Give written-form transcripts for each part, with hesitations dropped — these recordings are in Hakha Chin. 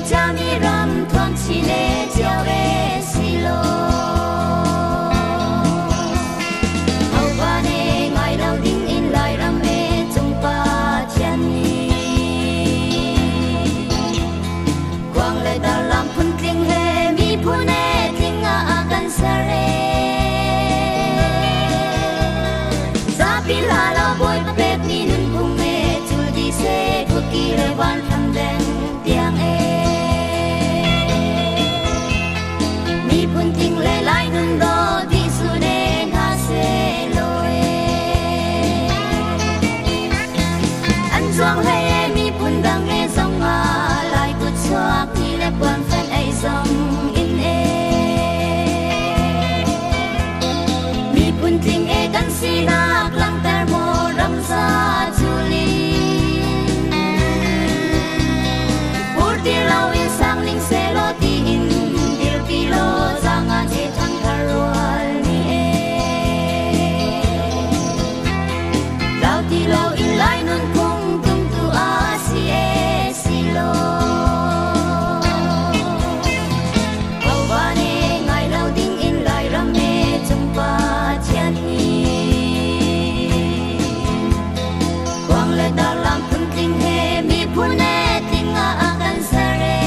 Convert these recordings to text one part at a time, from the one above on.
Chami ram thuam chin e cio e si lo. Hopa ne ngai lo ding in Lairam e cung pa thian ni. Kuang le darlam phun tling he miphun e tling ah a kan ser e. Zapi la lo Bawipa pekmi nunphung e cul di seh khuaki le vanhram deng tiang e. Miphun tling le Lai nun daw dih sun e hna seh law e. An zuang hlei e miphun dang e zong ah Lai kut chuak ni le puan fen ei zong in e. Miphun tling e kan sinak langhter maw ramza culin. Purti lo in sangling selaw tiin dirpi law zangan e thangthar rual ni e. Lau ti lo in Lai nunphung tumtu a si e si lo. Hopa ne ngai lo ding in Lairam e cung pa thian ni. Khuang le darlam phun tling he miphun e tling ah a kan ser e.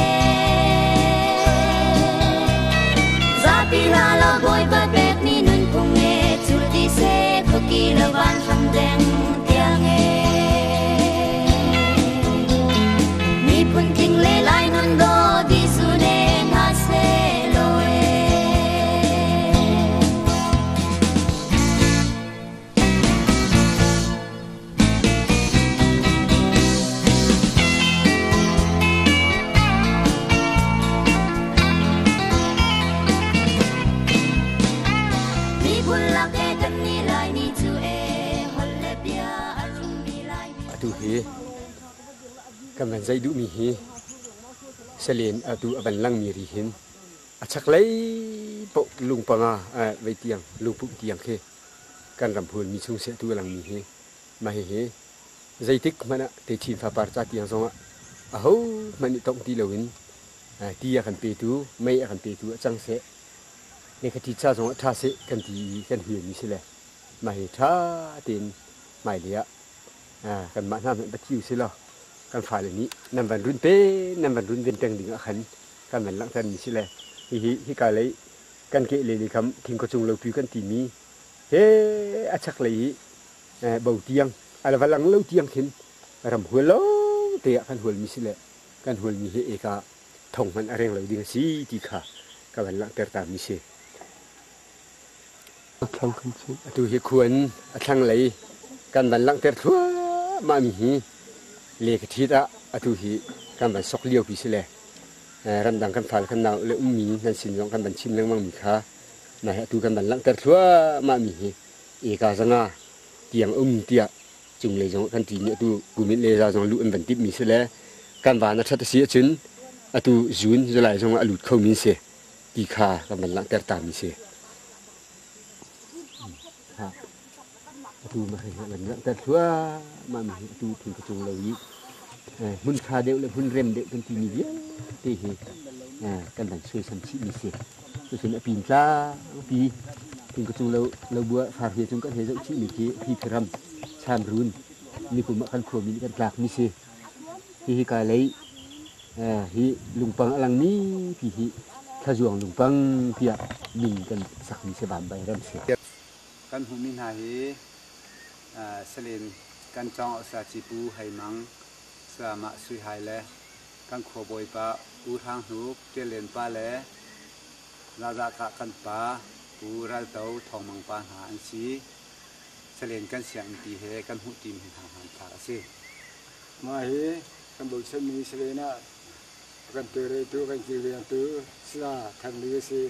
Zapi hla lo Bawipa pekmi nunphung e cul ti seh khuaki le vanhram deng tiang e. Miphun tling le Lai nun daw dih sun e hna seh law e. Miphun lak e kan ni Laimi cu e holh le bia a rummi Laimi. Atu hi kan van zeih duhmi hi salen atu a van langmi ri hin a chaklei paoh lung panga vei tiang lungpumh tiang khi kan ram hulmi chung seh atu a langmi hi mah hihi zeitik hmanh ah techin fapar ca tiang zongah aho hmanh nih tongh ti loin ti a kan petu mei a kan petu ah cang seh lehkhaṭi ca zongah ṭha seh kan ti i kan hialmi si le mah hi ṭha tein hmailei ah kanmah hna hmanh va thi usih law kan fale nih nan van run pe nan van run ven peng ding ah khan kan van langhtermi si le hihi hika lei kan kehlei lei kham thingkua cung lopi kan timi he a chaklei i bo tiang a va lang lo tiang khin ram hual lo te ah kan hualmi si le kan hualmi hi eka thong hmanh a reng lo ding a si ti kha ka van langhter ta mi si. Atu hi khuan a thlanglei kan van langhter thluahmah mi hi le ka ṭhit ah atu hi kan van sok lio pi si le ramdang kan fale kan nau le ummi nan sin zong kan van chim lengmang mi kha nai atu kan van langhter thluahmah mi hi eka zanga tiang um tiah cunglei zong kan ti mi atu kumit le za zong luh an van timh mi si le kan van a ṭhat a si ahcun atu June July zong ah a lut kho mi si ti kha kan van langhter ta mi si. Atu ma hei van langhter thluahmah mi hi atu thing ka cung lo i hmun ṭha deuh le hmun rem deuh kan ti mi vialte hi kan van suaisam chih mi si. Cucun a pin tlangpi thing ka cung lo lo bua far hi cung kan hei zoh chih mi khi hi phiram chamrun nikum ah kan khuami nih kan tlak mi si. Hihi ka lei hi lungpang a langmi pi hi thlazuang lungpang tiah min kan sakmi si Bambai ram si. Kan hmuhmi hna hi Salin kan cawng Saci Pu Hei Mang, Sayamah Sui Hai le kan khuabawi pa Pu Hrang Hnuk, Ṭial Len pa le Zazahkah kan pa Pu Ral To Thawng Mang pa hna an si. Salen kan sianginn pi he kan hmuhṭimi hna hmanthlak a si. Mah hi kan bochanmi Salen ah a kan tawlreltu, a kan kilvengtu Saya Thang Li a si.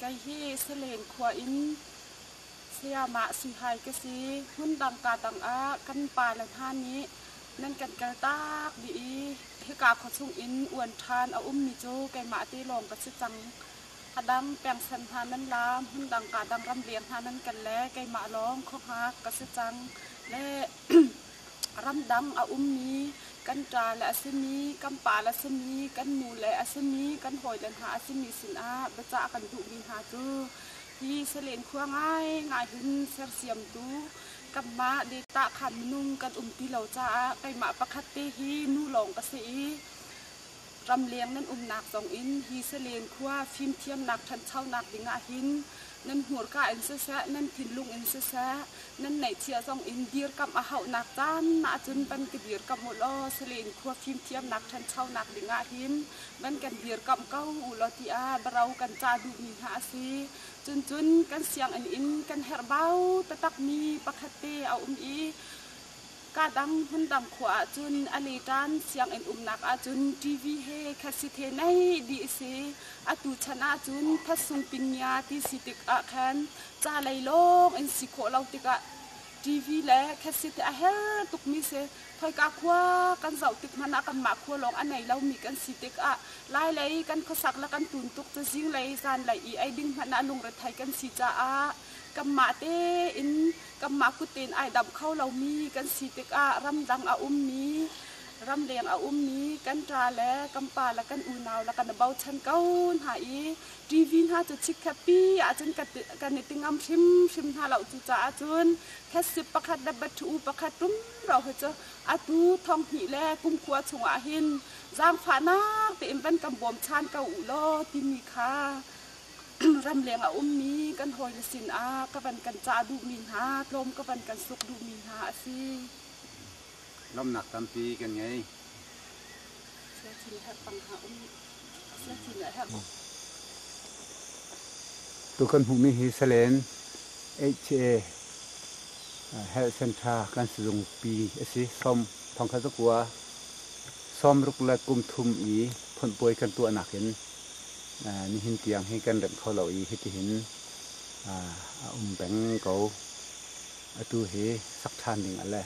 Kei hi Salen khua in Sayamah Suihai ka si. Hmundang ka dang ah kan pa le hna nih nan kan kaltak dih i hika khuachung in uan ṭhan a ummi cu keimah te lawng ka si cang. A dang pengsan hna nan la, hmundang kaa dang ramleng hna nan kal le keimah lawng khuahngak ka si cang. Le ramdang a ummi kan ṭa le a simi, kan pa le a simi, kan nu le a simi, kan hawile hna a simi sinah biacah kan duhmi hna cu hi salen khua ngaingai hin sersiamtu kanmah data khan minung kan um ti lo caah keimah pakhat te hi nu lawng ka si i Ramleng nan umnak zong in hi Salen khua fimthiamnak ṭhanchonak ding ahhin nan hmurka in siseh, nan thinlung in siseh, nan neihchiah zong in dirkamh a hauhnak caan ahcun van ka dirkamh u law Salen khua fimthiamnak ṭhanchonak ding ahhin van kan dirkamh ko u law tiah biaro kan cah duhmi hna a si. Cuncun kan sianginn in kan herhbau taktakmi pakhat te a um i Ka dang hmundang khua ahcun a leṭan sianginn umnak ahcun TV he khasit he nei dih a si. Atu chan ahcun thatsung pingia ti si tik ah khan ca lei lawng in si khawh lo tikah TV le khasit a her tukmi si. Khoika khua kan zoh tik hmanh ah kanmah khua lawng a nei lomi kan si tikah Lailei kan khuasak le kan tun tuk cu zinglei zanlei i ei ding hmanh ah lungrethei kan si caah kanmah tein Kanmah kut tein ai damh kho lomi kan si tikah ramdang a ummi, ramleng a ummi kan ṭa le kan pa le kan unau le kan i bochan ko hna i TV hna cu chikkhat pi ahcun kan i ti ngam hrimhrim hna lo. Cucaah cun khetsip pakhat le batṭhu pakhat rumro hi cu atu thong hnih le kum khua chungah hin zaangfahnak tein van kan bawmchan ko u law timi kha Ramleng a ummi kan hawile sinah ka van kan cah duhmi hna, tlawm ka van kan suk duhmi hna a si. Lawmhnak tampi kan ngei. Tu kan hmuhmi hi Salen HA Health Center kan sizungpi a si. Sawm thongkhat zakua sawmruk le kum thum i phunhpuai kan tuahnak in Nihin tiang hi kan remh kho lo i hitihin a um peng ko. Atu hi sak ṭhan ding ah le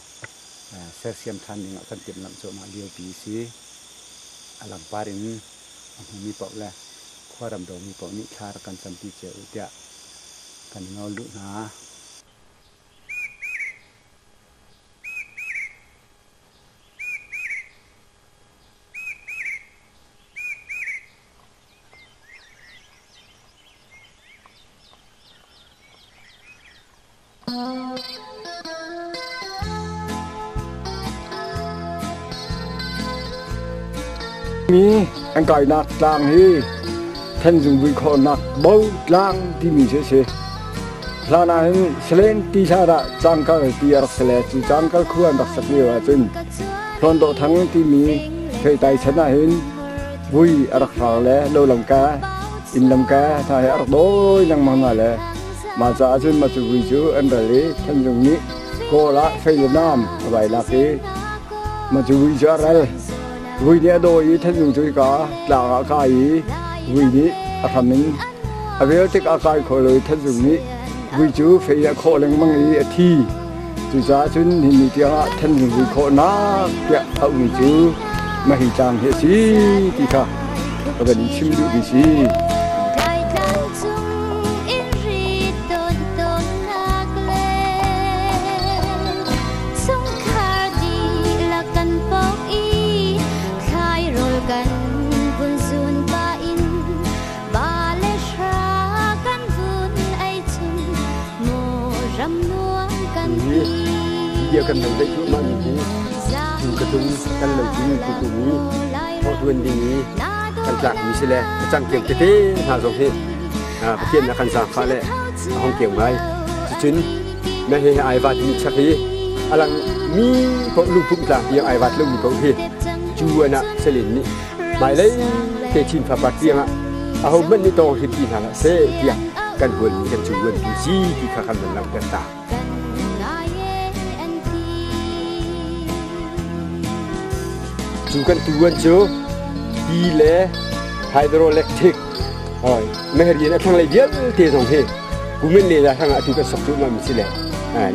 sersiam ṭhan ding ah kan timhlamh cuahmah liopi a si. A langpar in a hmumi paoh le khuaram domi paoh nih thla rak kan campi cio u tiah kan i nawl duh hna. Mi an kainak tlang hi Thanzung vui khawhnak bo tlang timi cu a si. Hlan ah hin Salen ti hlan ah Cangkal ti a rak si le cu Cangkal khua an rak sak lio ahcun Hlawn Thang timi theitai chan ah hin vui a rak hrang le lo lamka inn lamka hna he a rak dawi lengmang hna le mah caah cun mah cu vui cu an ral i Thanzung nih Kawl ah fei le nam a vai lak i mah cu vui cu a ral. Vui nih a dawi i Thanzung cu hika tlang ah a kai i vui nih a hram in a vel tik ah kai kho lo i Thanzung nih vui cu fei a khawh lengmang i a thi. Cucaah cun nihin ni tiangah Thanzung vui khawhnak tiah auhmi cu Mahi tlang hi a si ti kha ka van in chim duhmi si. Bia kan nei deih cuahmah mi hi tu ka tum kan lo ding tu tu mi thawhtuan ding i kan tlak mi si le cang kiam tete hna zong hi Pathian na kan zaangfah le a hong keu ngai. Cucun na he ai vat mi chak hi alang mi ko lungpum tlang tiang ai vat lo mi ko hi cu ana selin nih hmailei te chin fapa tiang ah aho hmanh nih tawng hrim ti hna hlah seh tiah kan hual mi kan cu uan pi si ti kha kan van langhter ta. Cu kan tuan cu ti le hydroelectric hoi mehrian a thlanglei vialte zong hi kumin le la hrang ah atu kan sok cuahmah mi si le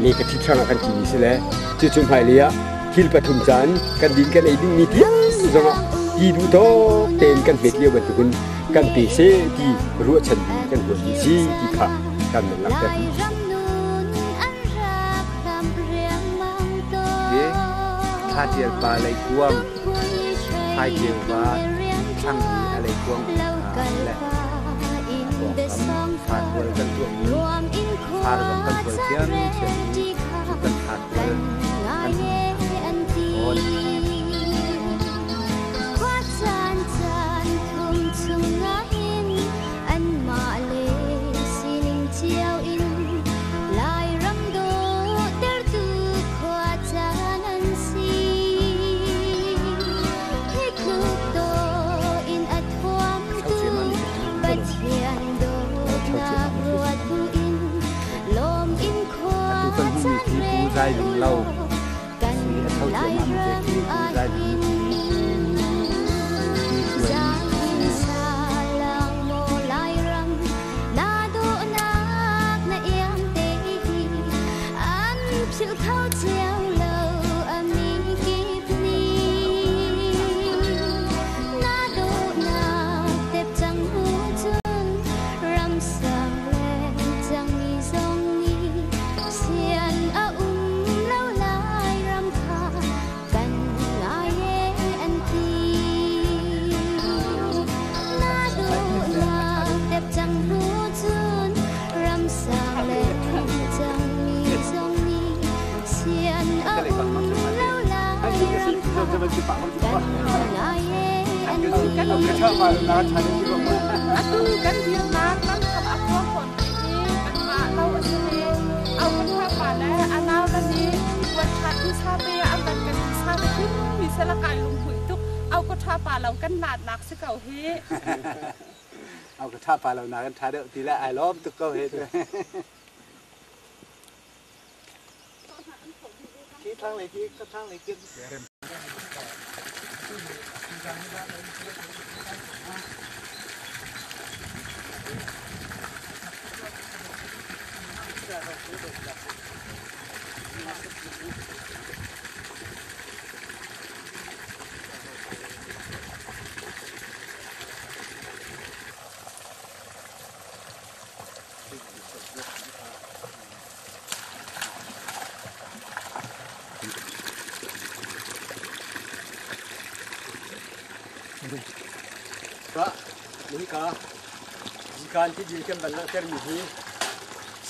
le ka thi hrang ah kan ti mi si le cucu hmailei ah thil pathum caan kan din kan ei ding mi tiang zong ah ti duh tawk tein kan hmet lio bantukin kan pe seh ti ruahchan ding kan huam mi si ti kha kan nan langhter. Hi Thla Tial pa leikuang, Thaiceu va thlang i a leikuang kha le a pawngkam faatual kan tuahmi far zong kan tual thiamthiam i cu kan faatual kan tawn. Atu kan hmuhmi khi Pu Zai Ling Lo si a tho ciammam te khi Pu Zai Ling nupi Pi Suai si. Atu kan dirnak lamtham a khuang fawn hi kanmah lo a si i au kan hrapa le a nau le nih kuat ṭhat hmasa te an van kan hmasa te hrim mi sala kai lunghmuih tuk au ka ṭha pa lo kan naatnak si ko hi. Au ka ṭha pa lo na kan ṭha deuh ti le ai lawm tuk ko he. Khi thlang lei khi ka thlang lei khi. Hika jikan tidil kan van langhtermi hi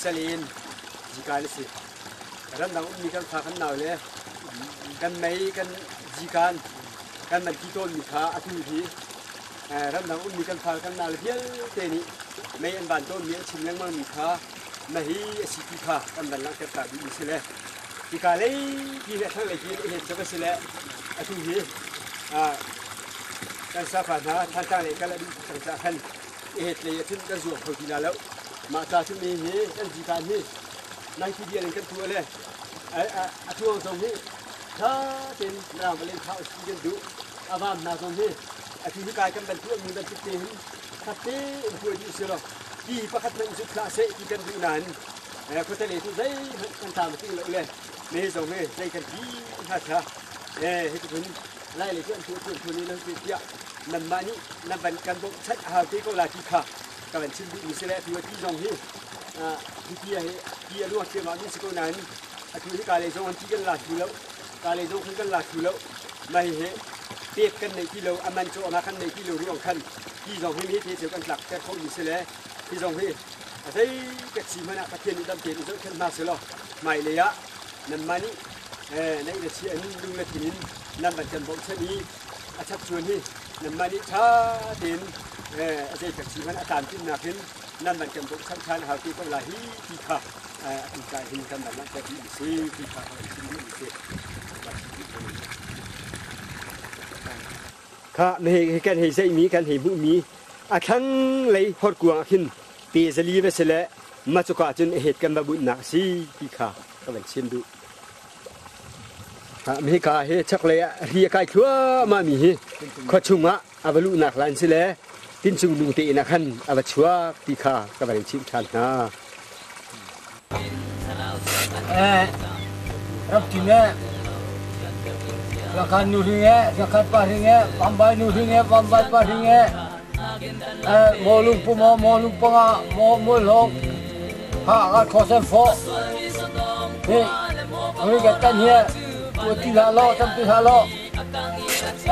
salen jikan a si. Ramdang ummi kan fa kan nau le kan mei kan jikan kan van ti tawnmi kha atu hi ramdang ummi kan fa kan nau le vialte nih mei an van tawnmi an chim lengmangmi kha mahi a si ti kha kan van langhter ta duhmi si le hika lei ti le thlanglei ti in a het si le atu hi kan safa hna Thantlang lei kal a duh cang caah khan i het lei ah kan zuang kho ti la lo. Mah ca cu mi hi kan zikan hi nai ti dial in kan tuah le a tuang zong hi tha tein mirang valen kha usi kan duh. A vam hna zong hi atu hi kai kan ban tuah mi bantuk te hin khat te in tuah dih si lo. Ti pakhat hmanh zut hlah seh ti kan duh nain khuate lei cu zeihmanh kan tam ti lo le me zong hi zei kan ti hna kha hitin lai lei cu an tuah tuan tuan i lo tiah nanmah nih nan van kan bawmhchanh a hau te ko la ti kha ka van chim duhmi si le atu a ti zong hi hi ti hi ti a luang thiam mi si ko nain atu hi ka lei zong an ti kan la thlu lo ka lei zong khan kan la thlu lo mai he pek kan nei ti lo a man cawh kan nei ti lo ruang khan ti zong hi mi te cu kan tlak ter kho mi si le hi zong hi a zei ka chi hmanh ah Pathian nih dam tein i zohkhenh hna selaw hmailei ah nanmah nih neih le chia in lung le thin in nan van kan bochan i a chap chuan hi nanmah nih ṭha tein a zei ka chi hmanh a tlamtlinnak in nan van kan bochan ṭhan hau te ko lai hi ti kha a tu kai hin kan van langhter dih mi si ti kha kan chim duh mi si. Kha hi kan hei zeihmi kan hei hmuhmi a thlanglei horkuang ah khin pe zali va si le macuka cun a het kan va bunhnak a si ti kha ka van chim duh. Hika hi chaklei ah ri a kai thluahmah mi hi khua chungah a va luhnak lan si le tincung lung te in ah khan a va chuak ti kha ka van in chimh ṭhan hna. Rak e, zakhat nu hring e, zakhat pa hring e, pambai nu hring e, pambai pa hring e. Maw lungpu maw maw lungpanga maw mualhawng ha ka khosen fo hi ri ka tan hi tu ti hlah law tam ti hlah law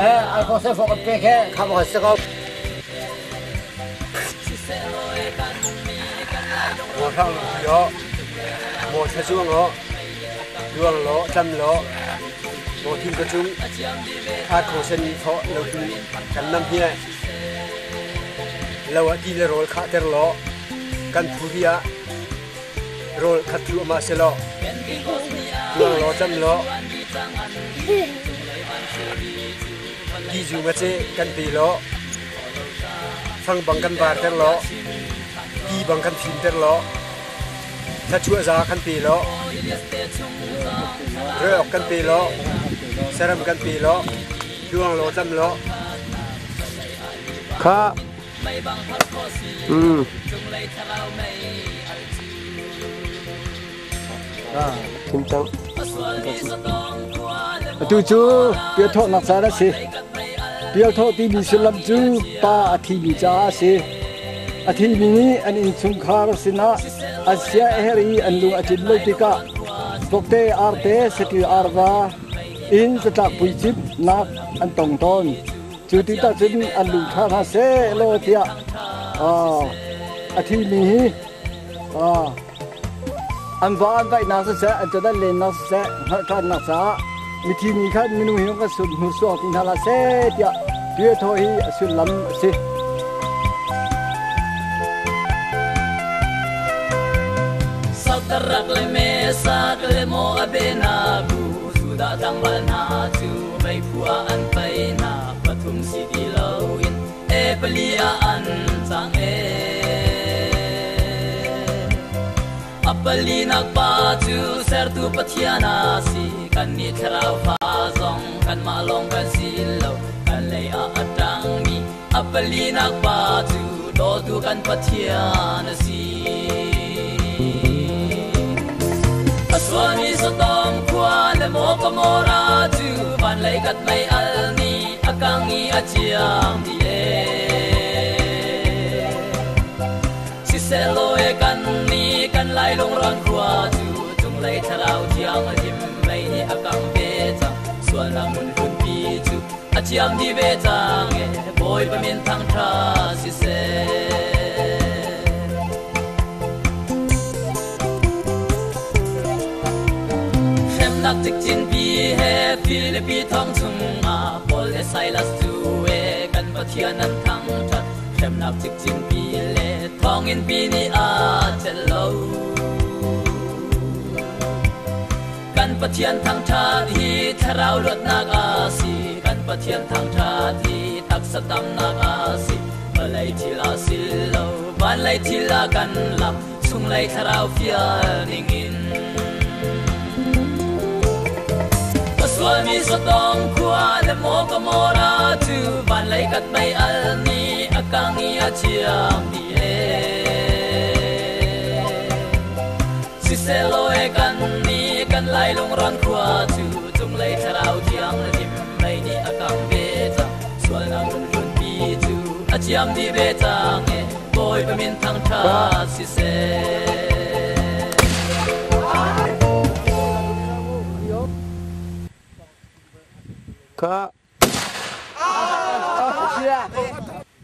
eh ai khosen fo kan pek he kha ba se ko. Maw hrang lungpi o maw thlazuang o luang law tlam law maw thing ka cung ar khosen fo lo tu kan nam hi. Lo ah ti le rawl khahter law kan phuri ah rawl khat thluahmah selaw tluang law cam law ti zu nga ce kan pe law fang bang kan varter law ti bang kan fimter law thluachuah za kan pe law reuak kan pe law saram kan pe law tluang law tlam law. Kha. Thim cang. Atu cu pialthawhnak caan a si. Pialthawh timi sullam cu pa a thimi caah a si. A thimi nih an innchungkhar sinah an sia a herh i an lung a tlin lo tikah vokte, arte, saṭil arva in catlak puicimhnak an tong tawn. Cu ti tak cun an lung ṭha hna seh law tiah a thimi hi an va an vaihnak siseh, an cadan lennak siseh, hngalh ṭhannak caah mithi nih khan minung hi kan sun hnursuang ti hna hlah seh tiah piathaw hi a sullam a si. Saktarak le Mesak le Moabenabu Judah tlangval hna cu meiphu ah an pei hna pathum si ti loin e pali ah an cang e. A palinak pa cu sertu Pathian a si kannih thlarau fa zong kanmah lawng kan si lo kan lei ah a ṭangmi a palinak pa cu dawtu kan Pathian a si. A sualmi Sodom khua le maw Gomorrah cu van lei kat mei al nih a kang i a ciam dih e. Siseh e kan nih kan lai lungrawn khua cu cunglei thlarau thiang a him mei nih a kang ve cang sualnak mun hlunpi cu a ciam dih ve cang e Bawipa min thangṭha siseh. Hremnak cikcin pi he Filipi thong chungah Paul le Silas cu e kan Pathian an thangṭhat hremnak cikcin pi le thonginn pi nih a celh lo. Kan Pathian thangṭhat hi thlarau luatnak a si. Kan Pathian thangṭhat hi taksa tamnak a si. Vawlei thil a si lo, van lei thil a kan lak, chunglei thlarau fial ningin. Ka sualmi Sodom khua le maw Gomorrah cu van lei kat mei al nih a kang i a chiam dih e. Siseh e kan nih kan lai lungrawn khua cu cunglei thlarau thiang lim mei nih a kang ve cang sualnak hlunpi cu a ciam dih ve cang e Bawipa min thangṭhat siseh. Kha.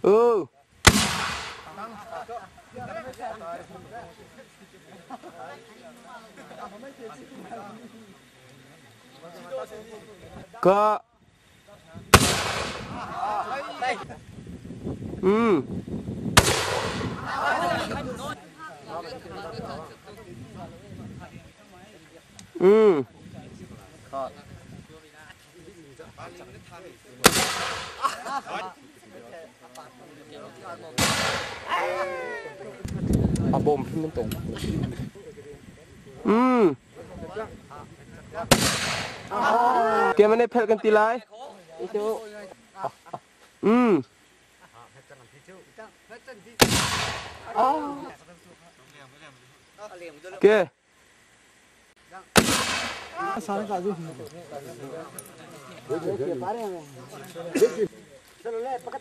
U. Ka. A bawm hrim nan tong. Ke mane phel kan ti lai. Ke.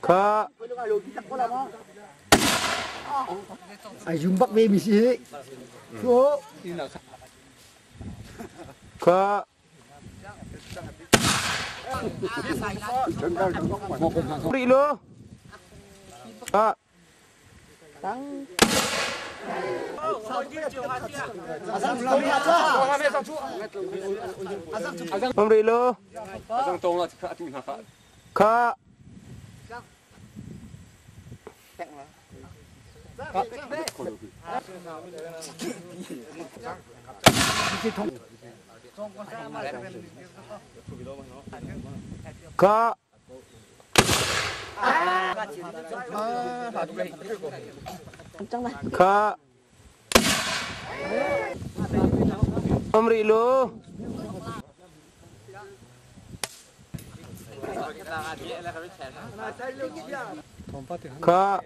Kha. Ai zum bak ve mi si hi. Kha. Rih lo. Kha. Um rih lo. Kha. Kha. Kha. Um rih lu. Kha.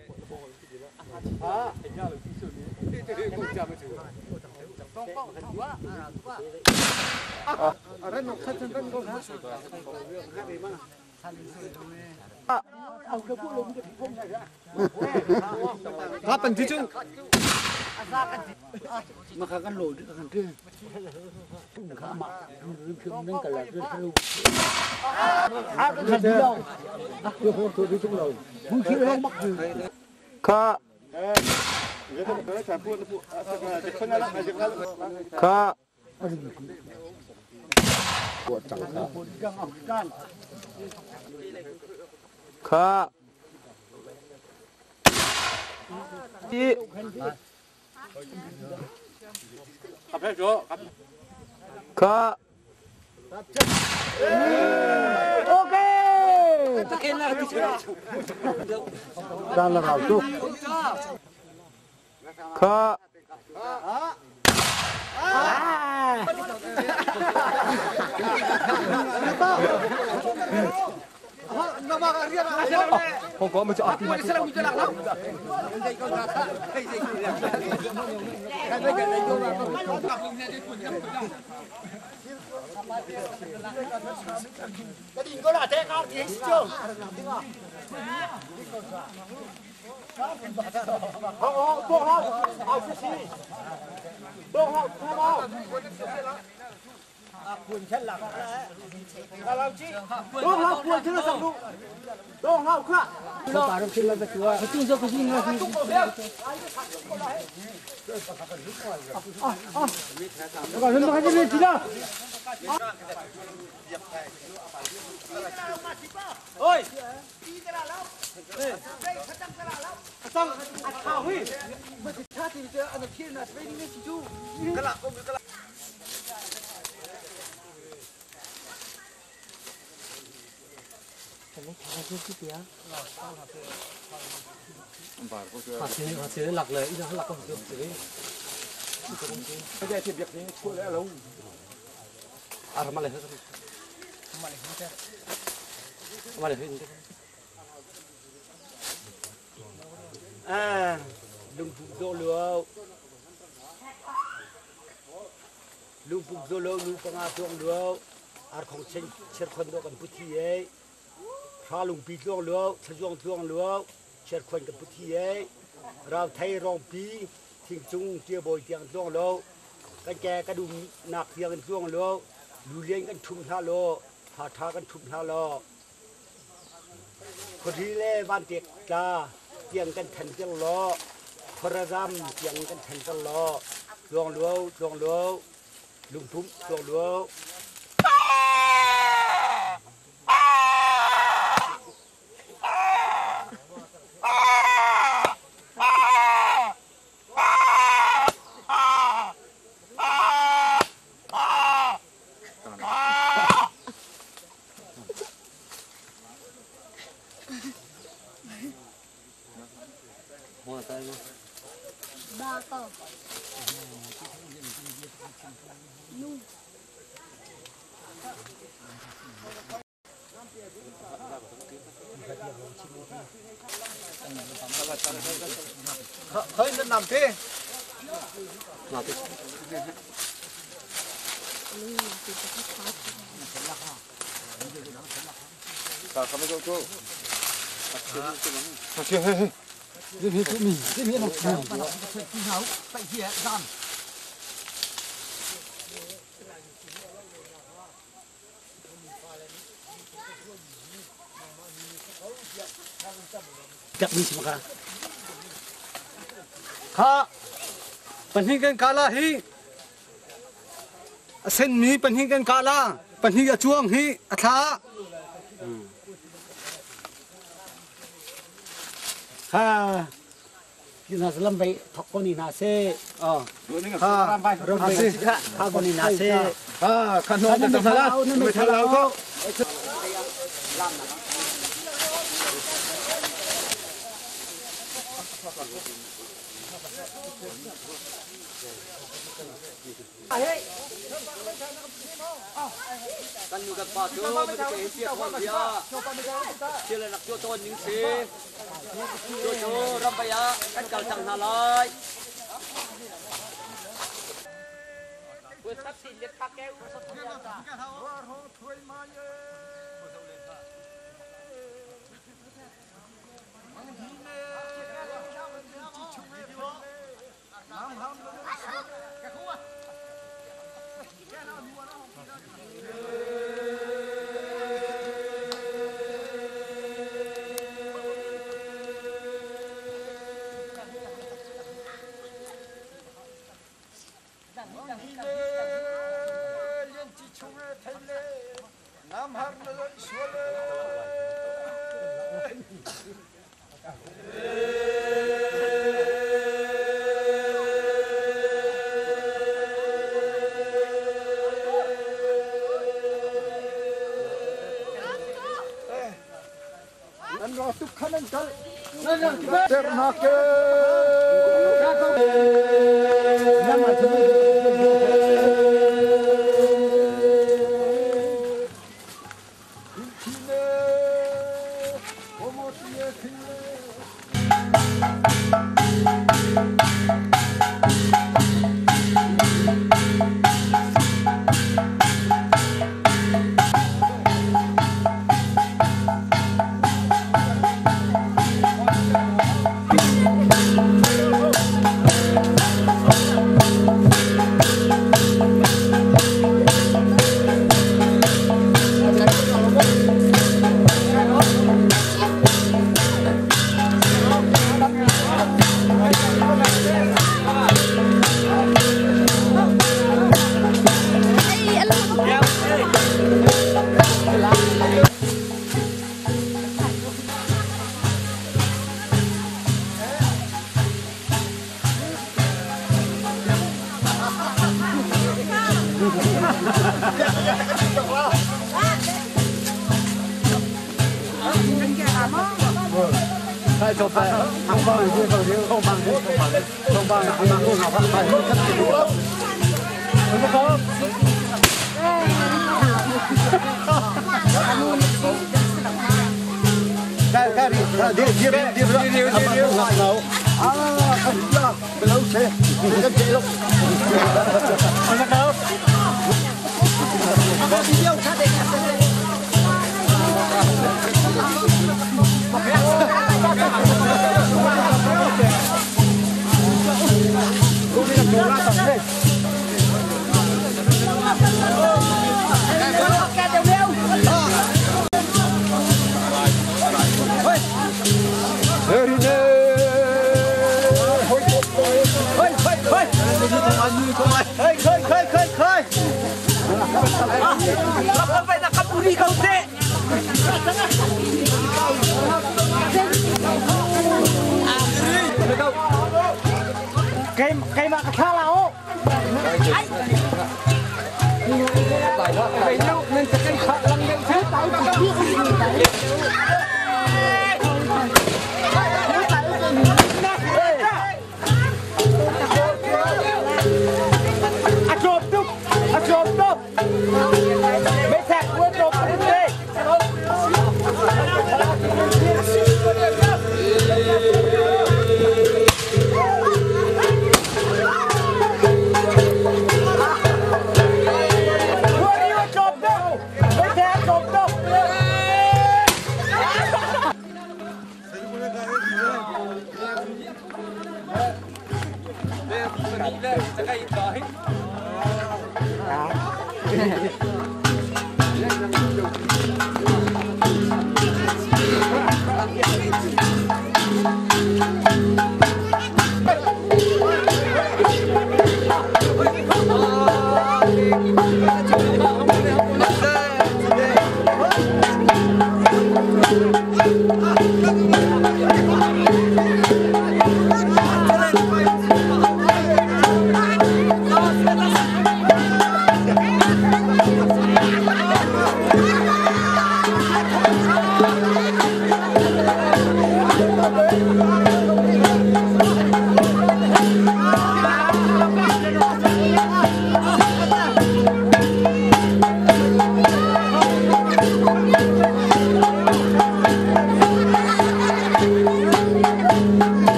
Kha. Kha. Kha. I. Kha. Kha. Lungpuk zolo nu panga tuang luo arkhong chen cherkhon do kan puthi ei hra lungpi tluang luo thlazuang tluang luo cherkhon kan puthi ei rau thei rong pi thingcung tia bawi tiang tluang lo kan ke ka dum nak tiang in tluang lo lulian kan thum hla lo tha tha kan thum hla lo khuari le van tek tla tiang kan then tiang lo khuarazam tiang kan then tiang lo tluang luo tluang luo lungpum tluang luo. Bako. Nu. Khơi nó nằm thế. Kha pahnih kan kala hi a senmi pahnih kan kala pahnih a cuang hi a thla. Kha hna lam bai thok ko ni hna se. Ha ram bai kha ko ni hna se. Ha kha no ta thala me thala ko. Kan nu kan pa cu mate ke hi piak hon bia thil an rak tuah tawn ning si. Cu cu ramvai ah kan kal cang hna lai.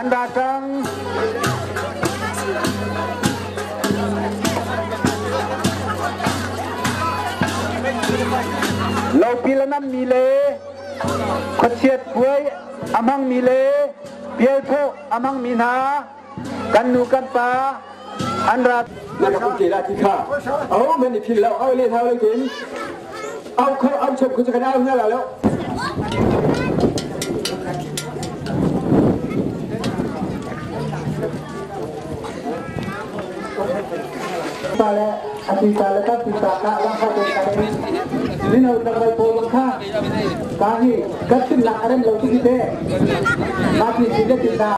An ra cang. Lopil a nammi le khuachiat puai a hmangmi le pialthawh a hmangmi hna kan nu kan pa an ra. Na ka um te la ti kha aho man ni phil lo au le thau le kin au kho au chop khu kan au na la lo. Ta le ati ta le ta ti ta ka lang kha te ka ni no ta bai po kha ka hi kat tin la arem lo ti te ma ti ti le ti ta.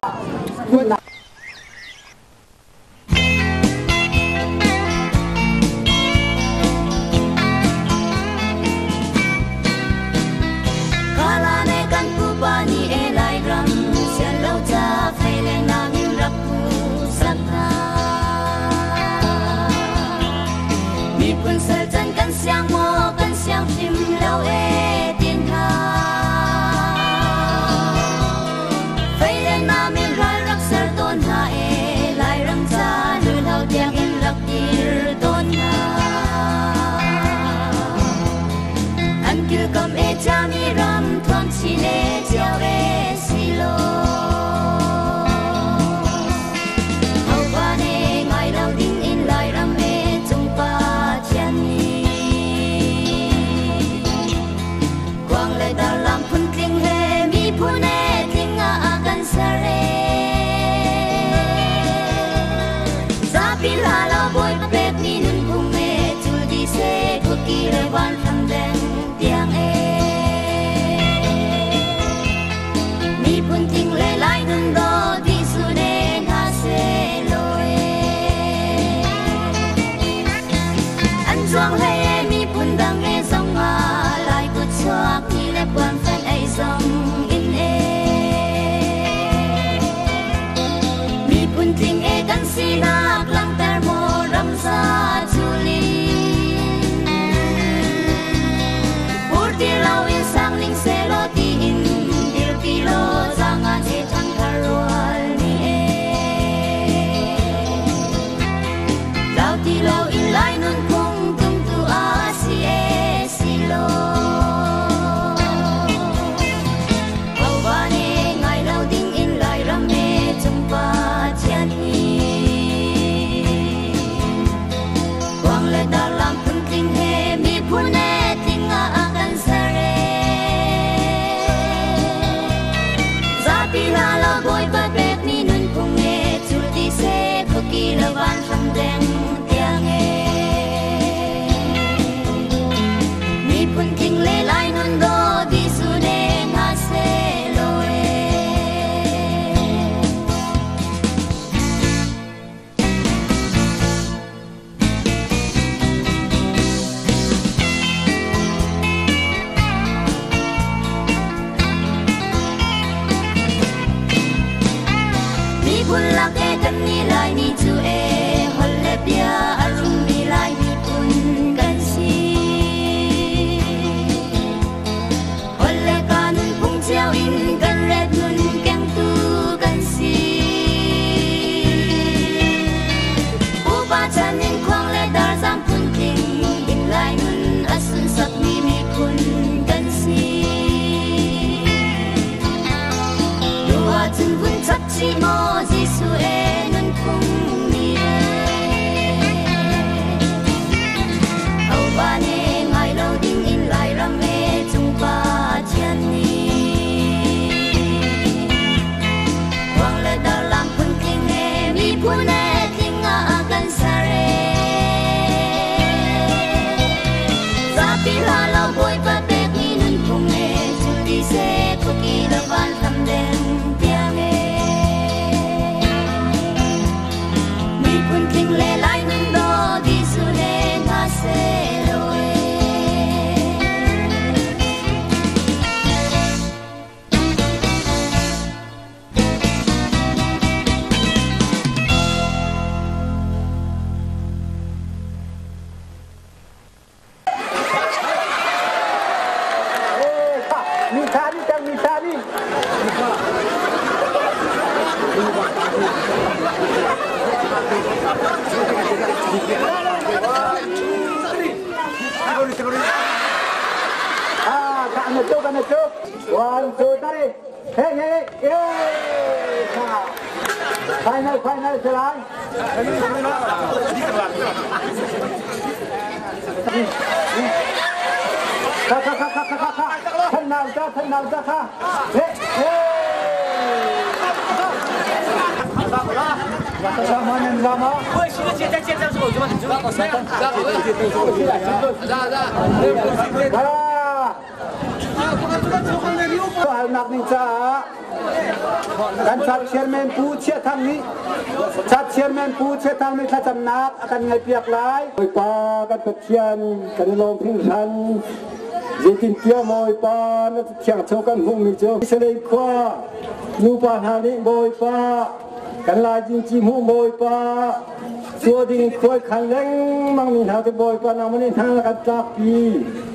Kala ne kan pupa ni e lai ram sian lo cha phei le na min rak pu sak na mi phun sal chan kan siang mo kan siang hrim lo e tin ha phei le na min ral rak ser. nunphung tungtu a si e si lo. Hopa nih ngai lo ding in Lairam he cung Pathian hi. Khuang le darlam phuntling he miphun he tling ah a kan ser e. Zapi hla lo Bawipa pekmi nunphung he cul ti seh khuaki lo van hram deng tiang e. Miphun tling le Lai nun daw di su ne hna seh law e. Miphun lak e kan ni Lai ni cu e holh le bia a rummi Lai miphun kan si. Holh le ka nunphung cio in kan ret nun kengtu kan si. Pupa chan in khuang le darzang phuntling in Lai nun a sunsakmi miphun kan si. Nu ahcun vun chap chih maw Jesuh e nunphung ni e. Hopa nih ngai lo ding in Lairam e cung Pathian nih. Khuang le darlam phuntling he miphun he tling ah a kan ser e. Zapi hla lo Bawipa pekmi nunphung he cul ti seh khuaki lo van hlam deng tiang e. Miphun tling le Lai nun daw di su le hna seh law e. Ah, kana tu. One, two, three. Hey, hey, hey. Final, final, selai. Kha, kha, kha, kha, kha, kha. Thân nào ra, thân nào ra, kha. Hey, hey. Halnak ning caah kan chat chairman Pu Chia Thang nih chat chairman Pu Chia Thang nih thlacamnak a kan ngaihpiak lai. Bawipa kan Pathian kan i lawm hringhran. Zeitintiah Bawipa na thiang chung kan hmuhmi cu Israel khua nupa hna nih Bawipa kan Lai Jingci hmuh Bawipa cua ding khuai khan lengmang mi hna cu Bawipa nangmah nih hna kan tlakpi.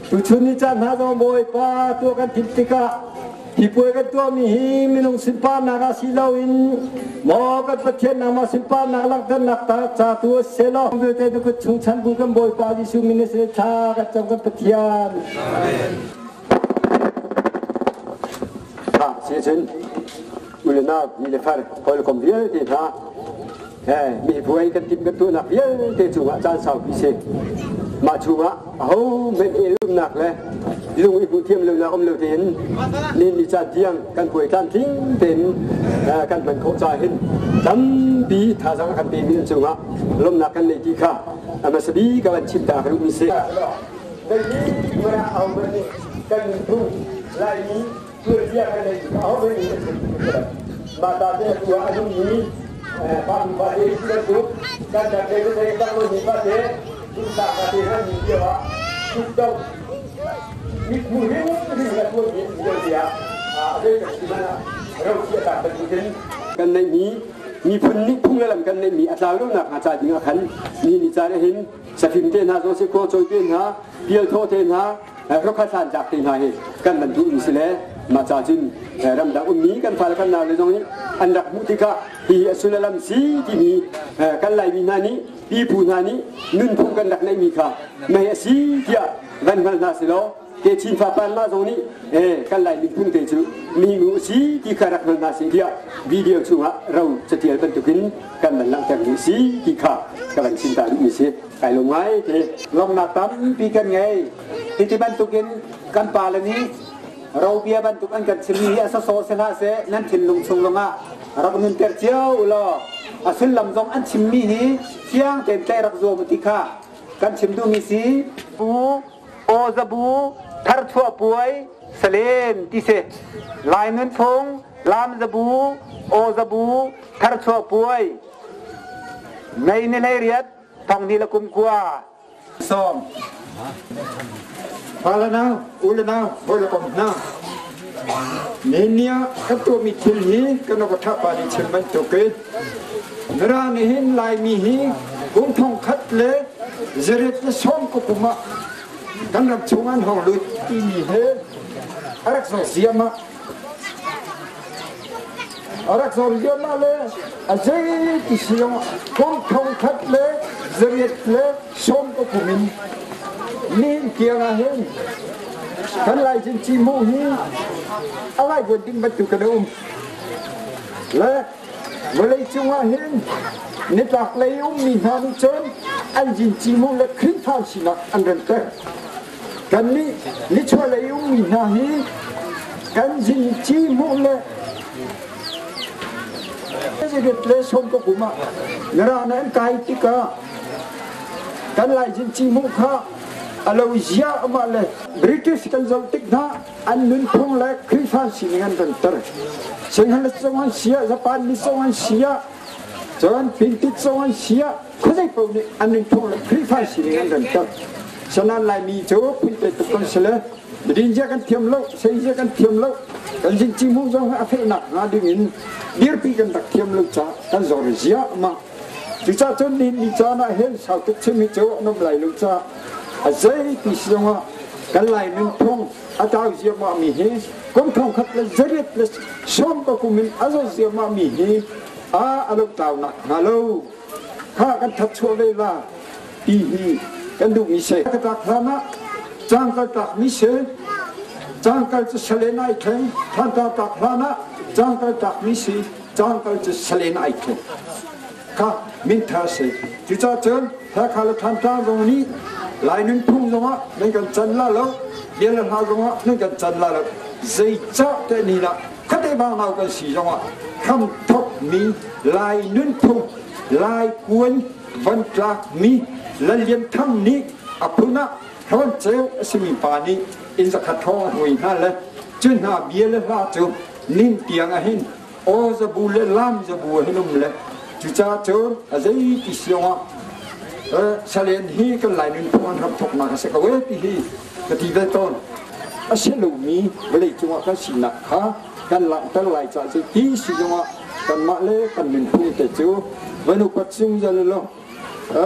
Tuchun ni caan hna zong Bawipa tuah kan thim tikah hi puai kan tuahmi hi minung sunparnak ah si loin maw kan Pathian nangmah sunparnak langhternak ta ca tu a si law vialte na kut chung chan bu kan Bawipa Jesuh min in thla kan cam kan Pathian. Ha si cun ulenak mi le far hawikom vialte hna mi puai kan tim kan tuahnak vialte cungah caan saupi si mah chungah aho men elumnak le lung i hmuh thiam lonak um lo tein ni ni caan tiang kan puai tlamtling tein kan hman khawh ca hin tampi thazaang kan pemi an cungah lawmhnak kan nei ti kha hmasa bik ka van chim ta ka duhmi si. Kan miphun Laimi tuanbia kan nei aho men nih mah ta te tu ah a nungmi pa pa te si bantuk kan kan te te kan lo ni pa te sa pa te han ni dia wa tuk mit mu hin hin la tuan ni dia dia a ve ka si mana ro sia ta bantukin kan nei mi miphun nih phung le lam kan neih mi a tlau lo nak hnga ca ding ah khan ni ni caan ah hin safim te hna zong si khuang cawi te hna pial thaw te hna rokha thlan tlak te hna hi kan van duh mi si le mah ca cun ramdang ummi kan fale kan nau le zong nih an rak hmuh tikah hi a sullam si timi kan Laimi hna nih Pipu hna nih nunphung kan rak neihmi kha mei a si tiah van hngal hna selaw techin fapar hna zong nih kan Lai nunphung te cu minu a si ti kha rak hngal hna seh tiah video chungah ro catial bantukin kan van langhtermi a si ti kha ka van chim ta duhmi si. Kai lawm ngai te. Lawmhnak tampi kan ngei. Hiti bantukin kan pale nih robia bantuk an kan chimmi hi a sawsawh si hlah seh nan thinlung chung zongah rak nunter cio u law a sullam zong an chimmi hi fiang tein tlaih rak zuam u ti kha kan chim duhmi si. Pu Aw Zabu tharchuah puai salen ti si. Lai nunphung lam zabu aw zabu tharchuah puai May ni 18 thong hnih le kum kua sawm. Pa le nau, u le nau, hawi le kom hna. Nihin ah kan tuahmi thil hi kan awk a pa nih chim bantukin Mirang nih hin Laimi hi kum thong khat le zariat le sawm ka kum ah kan ram chung an hong lut timi he a rak zor ziahmah. A rak zor ziahmah le a zei ti si zong kum thong khat le zariat le sawm ka kum in nihin tiang ah hin kan Lai Cinci mu hi a lai buan ding bantuk in a um. Le vawlei cung ah hin nitlak lei ummi hna nih cun an zinci mu le Khrihfa sinak an remter. Kannih nichuahlei ummi hna hi kan zinci hmuh le Ziriat le sawm ka kum ah Mirang an kai tikah kan Lai zinci hmuh kha a lo zia amah le British kan zoh tik hna an nunphung le Khrihfa sining an kan ter. Sinhala zong an sia, Japan mi zong an sia, cun Pintit zong an sia, khuazei paoh nih an nunphung le Khrihfa sining an kan ter. Sanan Laimi cu phunte tuk kan si le midin zia kan thiam lo, sei zia kan thiam lo, kan zingci hmuh zong a fehnak hnga ding in dirpi kan rak thiam lo caah kan zor zia ma. Cucaah cun nihin ni caan ah hin sau tuk chim hi cu an um lai lo caah a zei ti si zongah kan Lai nunphung a tau ziahmah mi hi kum thong khat le zariat le sawm ka kum in a zo ziahmah mi hi a a lo tau nak hnga lo kha kan that chuah ve la ti hi kan duhmi si. Ka tlak hlan ah cangkal tlakmi si. Cangkal cu salen ai thleng. Thantlang tlak hlan ah cangkal tlakmi si. Cangkal cu salen ai thleng. Kha min thar si. Cucaah cun Hakha le Thantlang zong nih Lai nunphung zongah nan kan can la lo, bia le hla zongah nan kan can la lo. Zeicah teh ni lah khuate nau kan si zongah hramthokmi Lai nunphung, Lai kuan van tlakmi Lal Lian Thang nih a phun ah Hlawn Ceu a simi pa nih inn zakhat hrawng a hnuai hna le cu hna bia le hla cu nin tiang ah hin aw zabu le lam zabu ah hin um le cucaah cun a zei ti siong ah salen hi kan Lai nunphung an ram thawknak a si ko e ti hi ka ti ve tawn. A si lomi vawlei cungah kan sinak kha kan langhter lai caah cu ti si zongah kanmah le kan nunphung te cu van upat zungzal law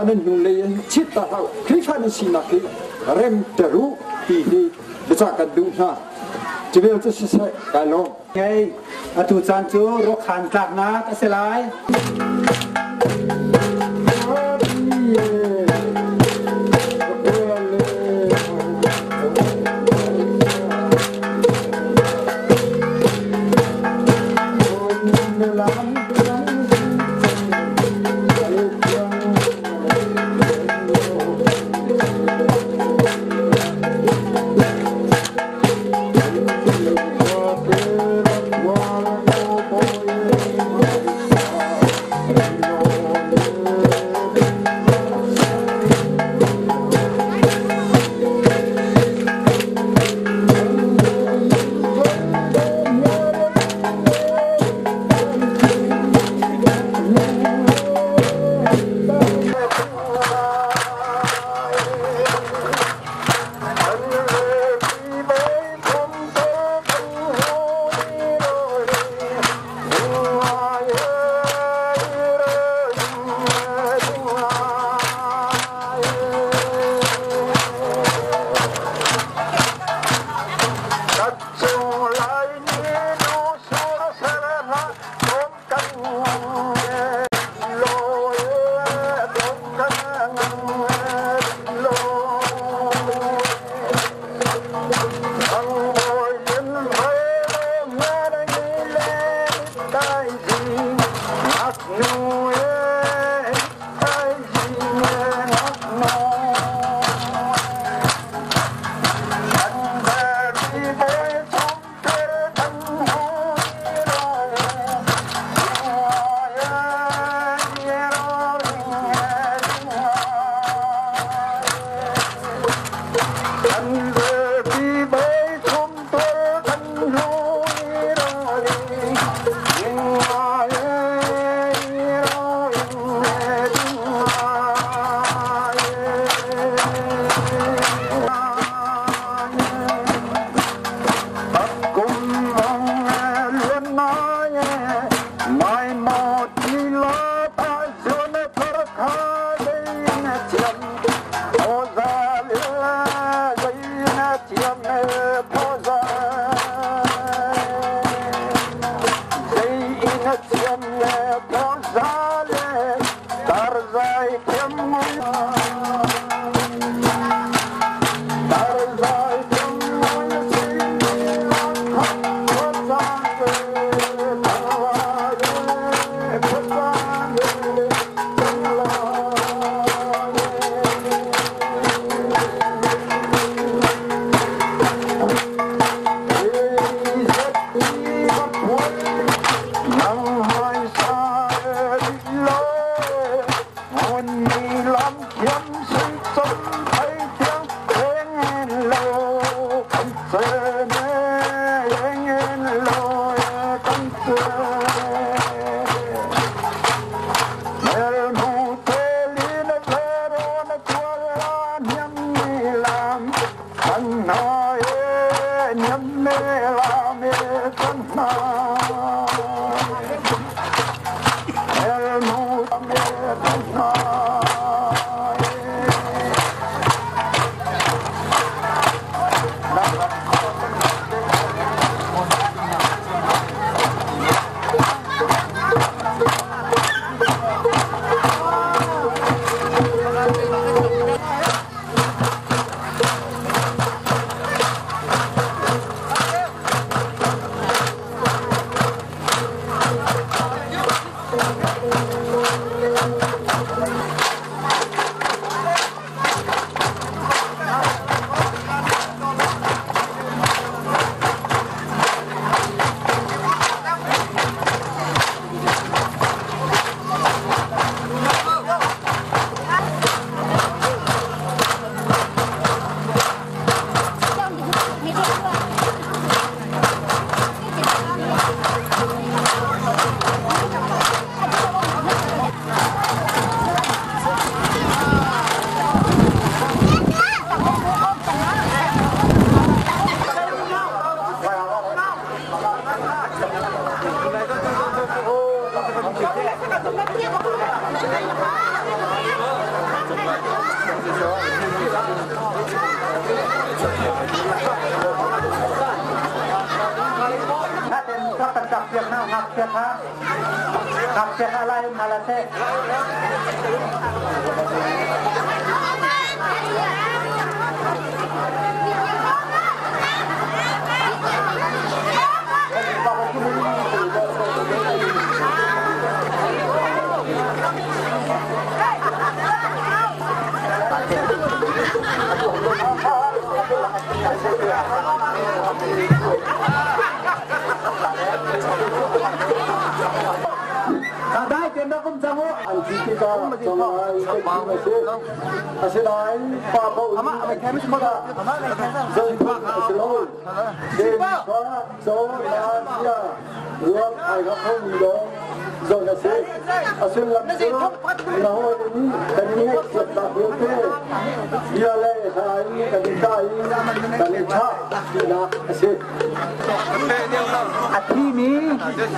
nan hnulei in chit ta hlah Khrihfa nan sinak hi rem ter u ti hi biacah kan duh hna. Cu vial cu siseh kai lawm. Ngei atu caan cu ruakhan tlaknak a si lai.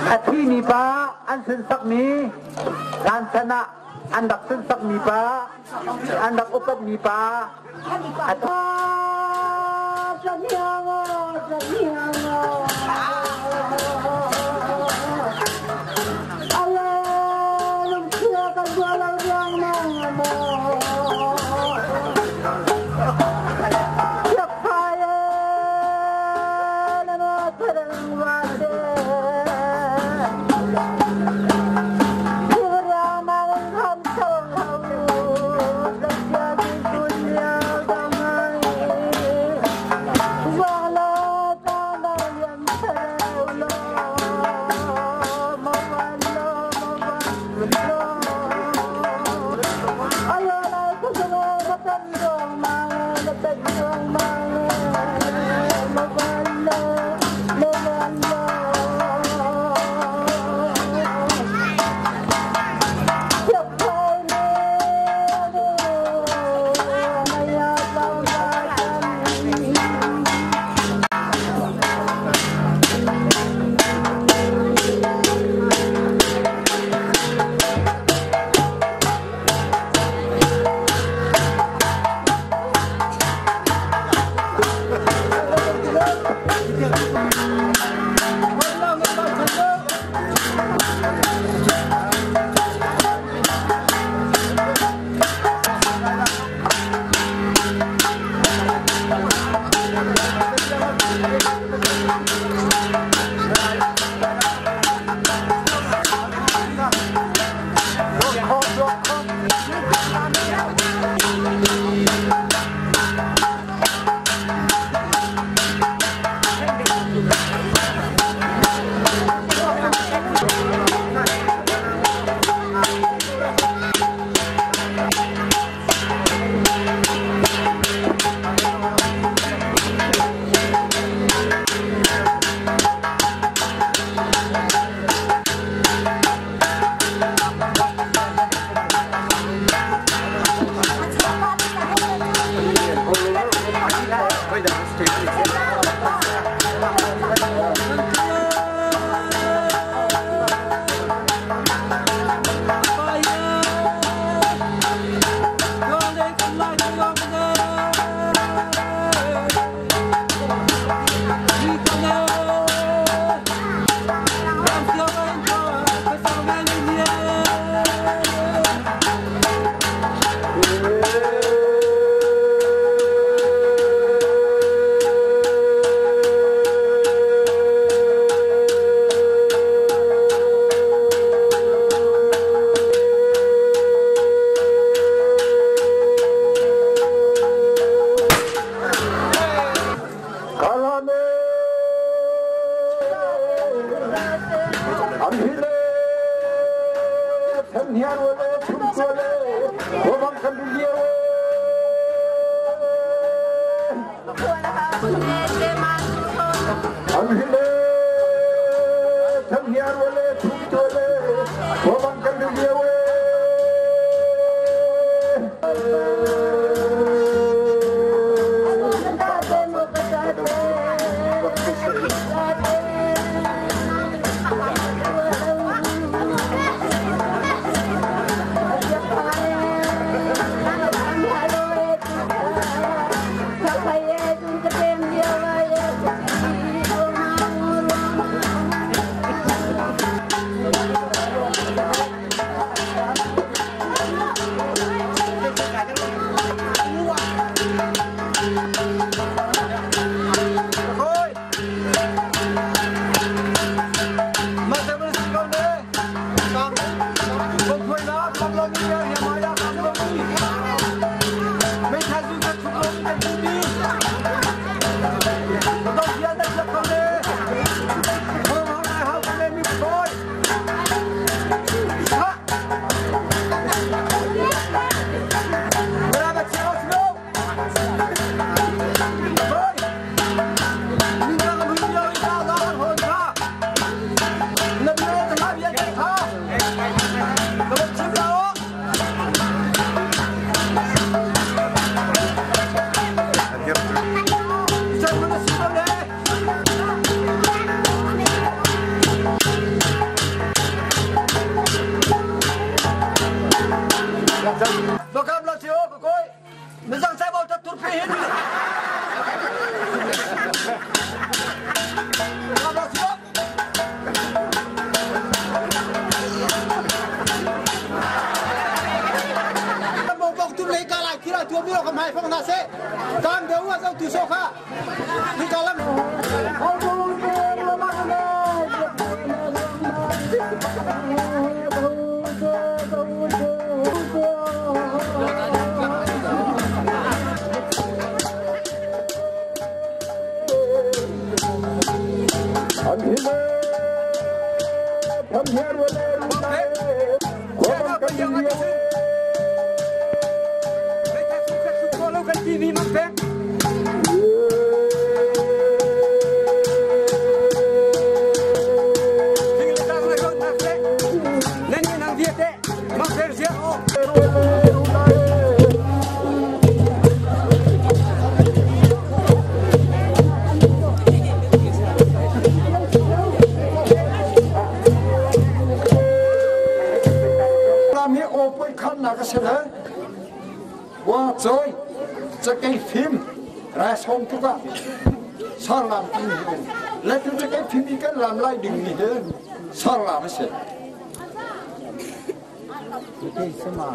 A thimi pa an sunsakmi hlan chan ah an rak sunsakmi pa an rak upatmi pa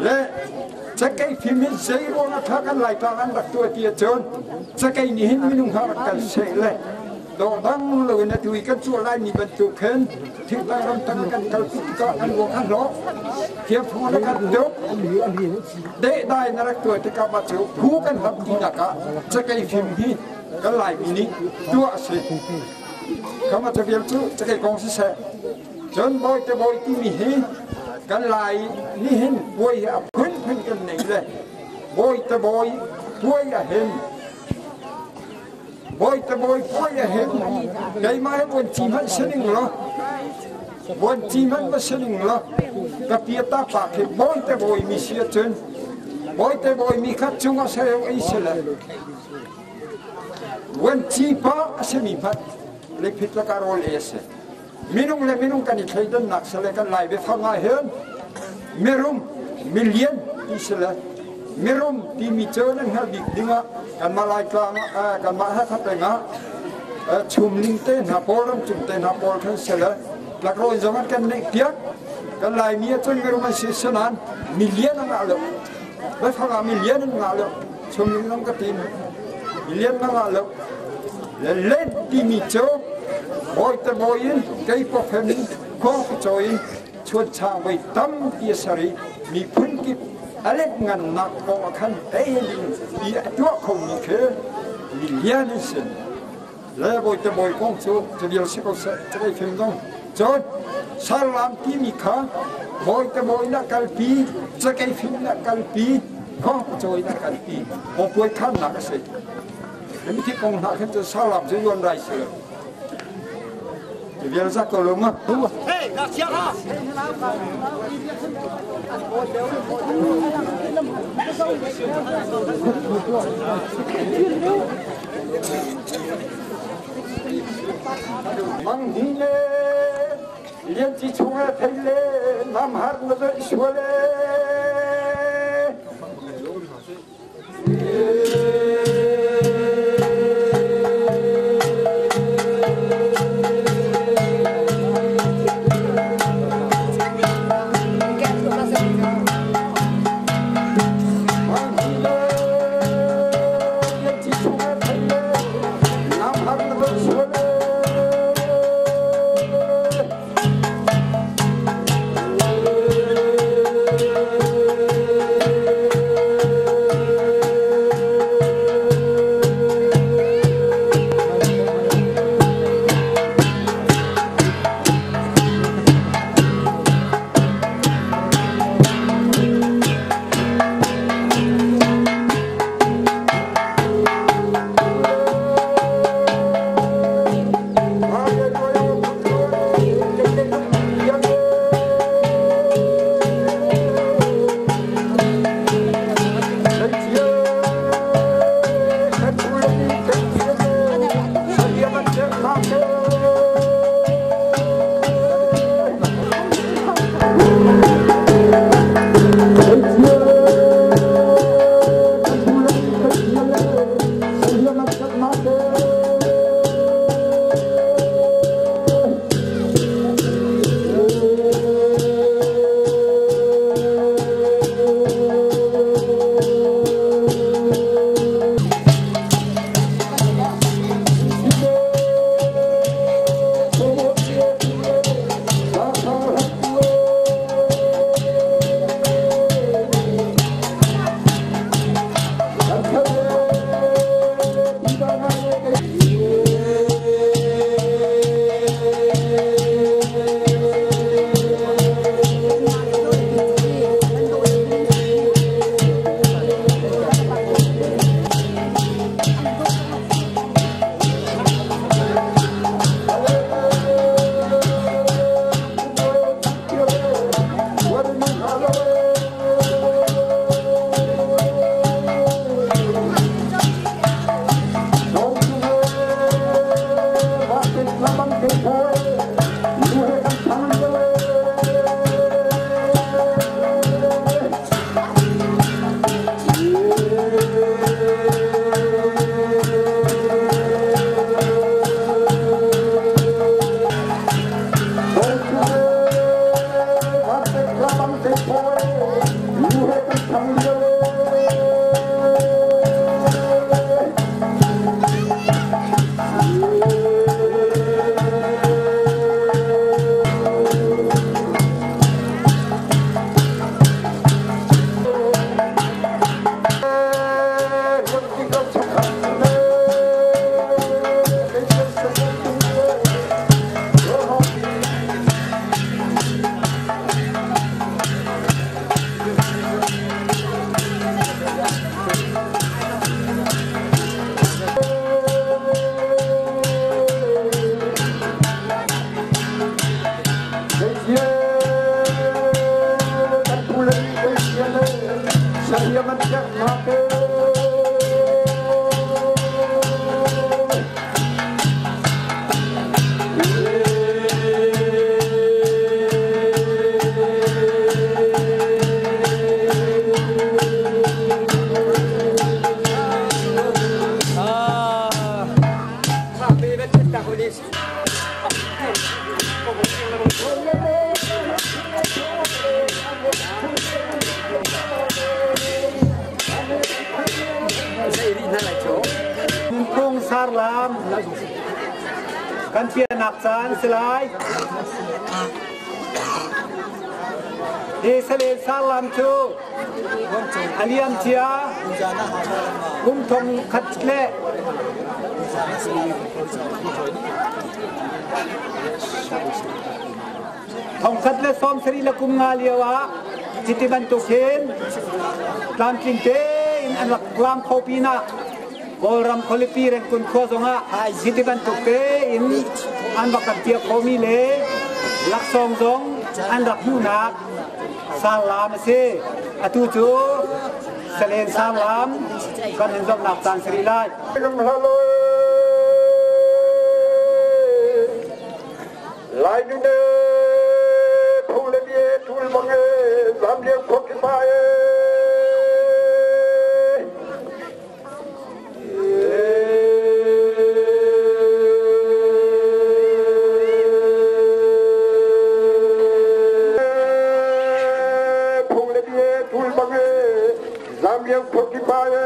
Le cakei fim hi zei ruang ah tha kan Laitlang an rak tuah ti ahcun cakei nih hin minung ha rak kan seh le dawhdang loin atu i kan cuah laimi bantuk khin thingtang ramtang kan kal tikah an ruang kha hlawk thiamthu na kan tuk dehdai na rak tuah tikah mah cu phu kan hlam tinak ah cakei fim hi kan Laimi nih tuah a si. Kama cavial cu cakei kong siseh Cun bawite bawi timi hi kan Lai nihin puai hi a phunphun kan nei le bawite bawi puai a hin bawite bawi puai a hin keimah hi vuanci hmanh si ning law vuanci hmanh va si ning law ka pia ta pa khi bawite bawi mi si ahcun bawite bawi mi kha cungah sareu ei si le vuanci pa a simi hmanh lephit lakah rawl ei a si. Minung le minung kan i thleidannak sile kan Lai biafang ah hin mirum, milian ti sile mirum timi cu nan hngalh bik ding ah kanmah Laitlang ah kanmah Hakha peng ah chumling te hna pawl ramcung te hna pawl khan sile tlakrawin zong an kan neih piak. Kan Laimi ahcun mirum an si sinain milian an ngah lo. Biafang ah milian an ngah lo. Chumling zong ka ti milian na ngah lo. Le len timi cu bawite bawi in keipawphen in khuangcawi in chuanchang voi tampi a ser i miphun kip a let ngannak kong ah khan ei ding ti a tuah khomi khi milian an si. Le bawite bawi kong cu cuvial si ko seh, cakei fim zong. Cun sarlam timi kha bawite bawi na kalpi, cakei fim na kalpi, khuangcawi na kalpi, awpuai khannak a si. Mithi kong hna khin cun salam cu yuan rai si lo. Vial zak ko lo ma. Hey, ngakchia kha. Mang hi le lian ci chung le thei le nam har na zoi sual e. Nunphung sarlam kan piahnak caan si lai. Hi salen sarlam cu a liam cia kum thong khat le thongkhat le sawmsarih le kum nga lio ah chiti bantuk hin tlamtling tein an rak lam kho pinah Kawlram khualipi Rengkun khua zongah hiti bantuk tein an rak kan piak khomi le laksawng zong an rak hmuhnak sarlam a si. Atu cu Salen sarlam kan in zomhnak caan si rih lai. Lai nu ne phung le bia tul bang e lam liang khok ki pa e. Phung le bia tul bang e lam liang khok ki pa e.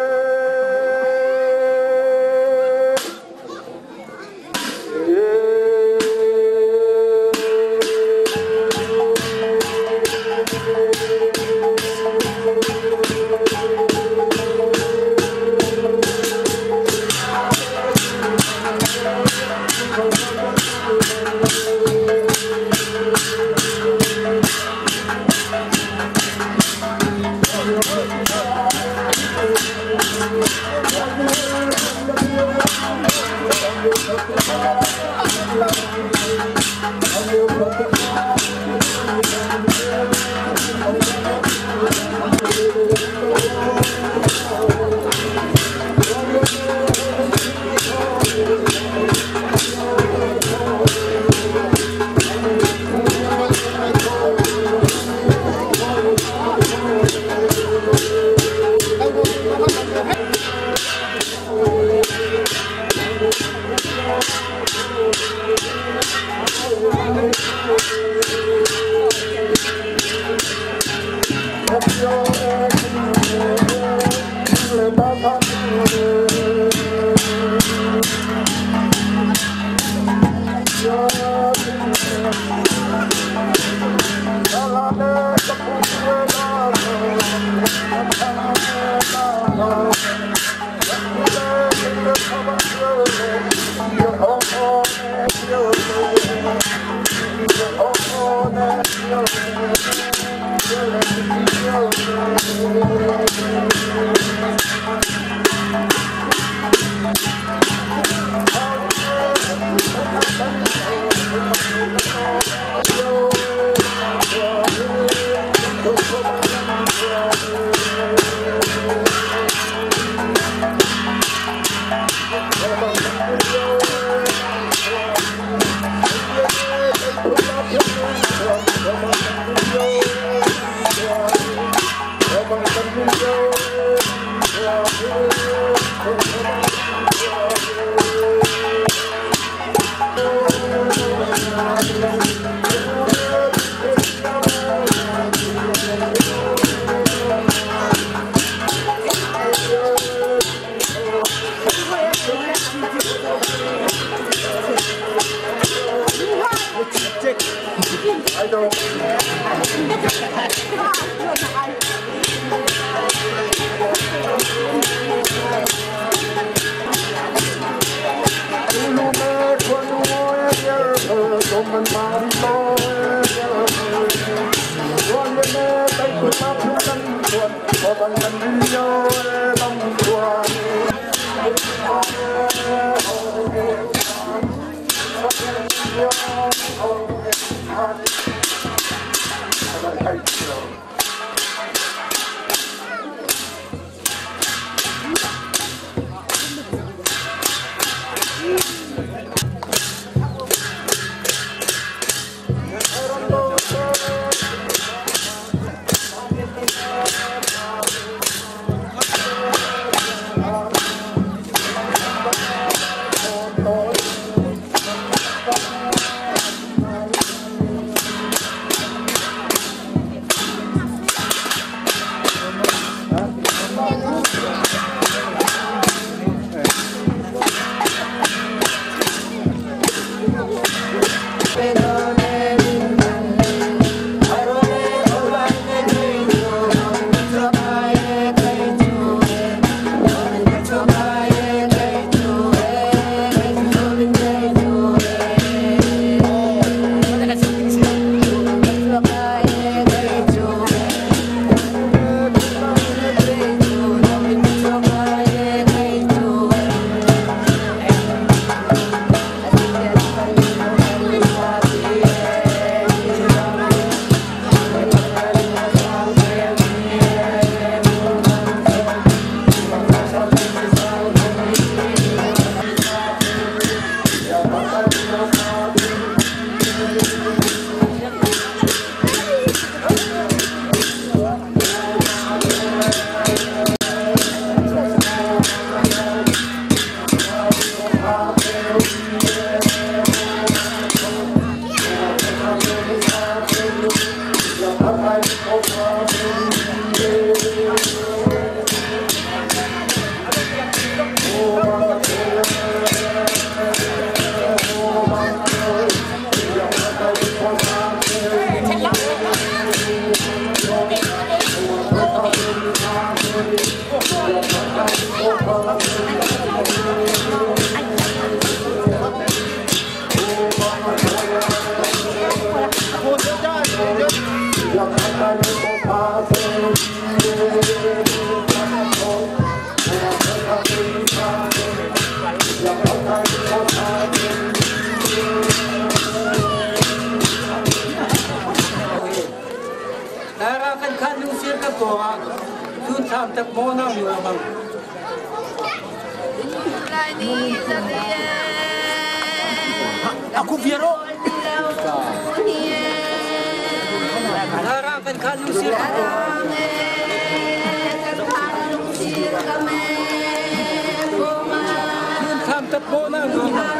Pawngah cun thlam tak maw nang nu bang. Aku biaro. Larang kan khan lungsir. Cun thlam tak maw nang nu bang.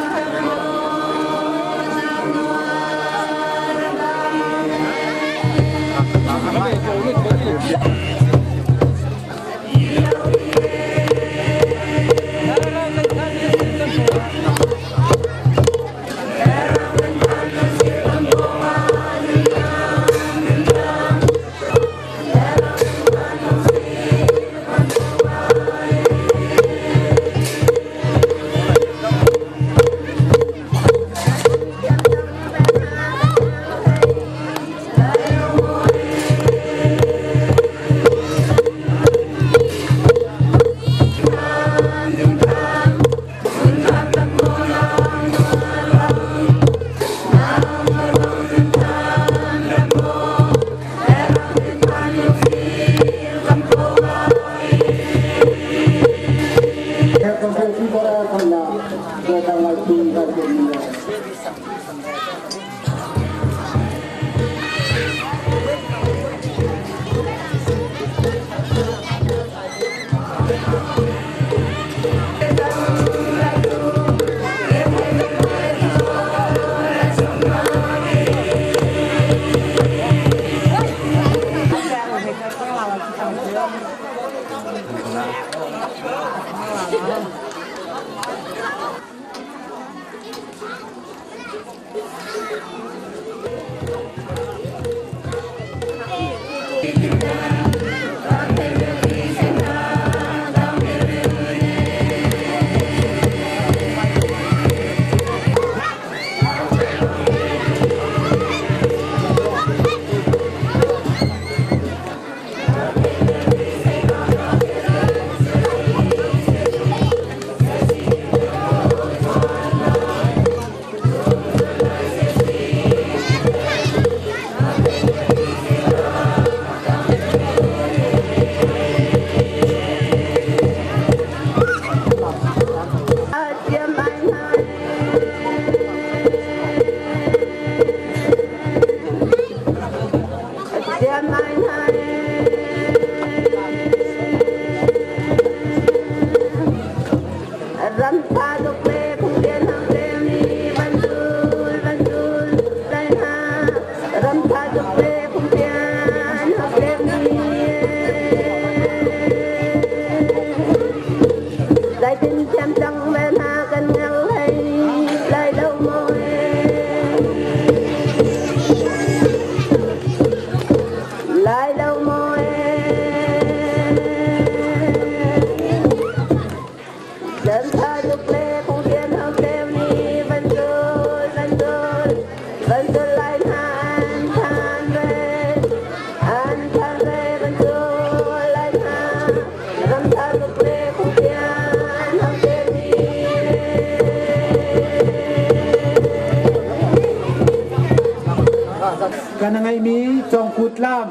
Kan ngeimi congkut lam,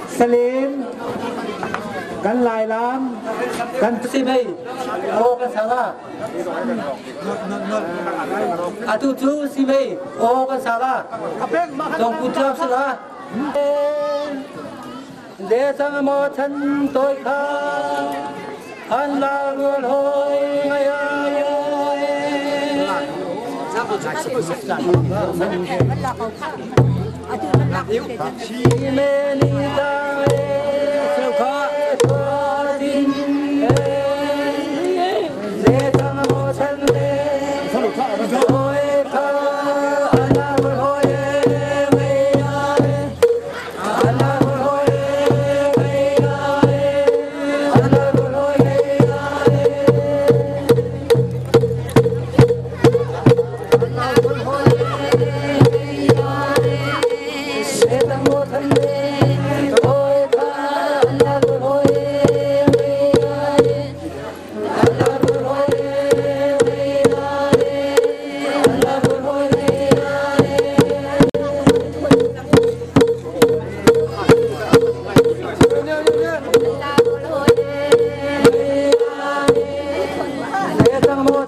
Salem, kan Lai lam, kan Simei, o kan sala. Atu cu Simei, o kan sala. Congkut lam sala. Le sang mo chan toi kha, an la rual hoi ngai ai.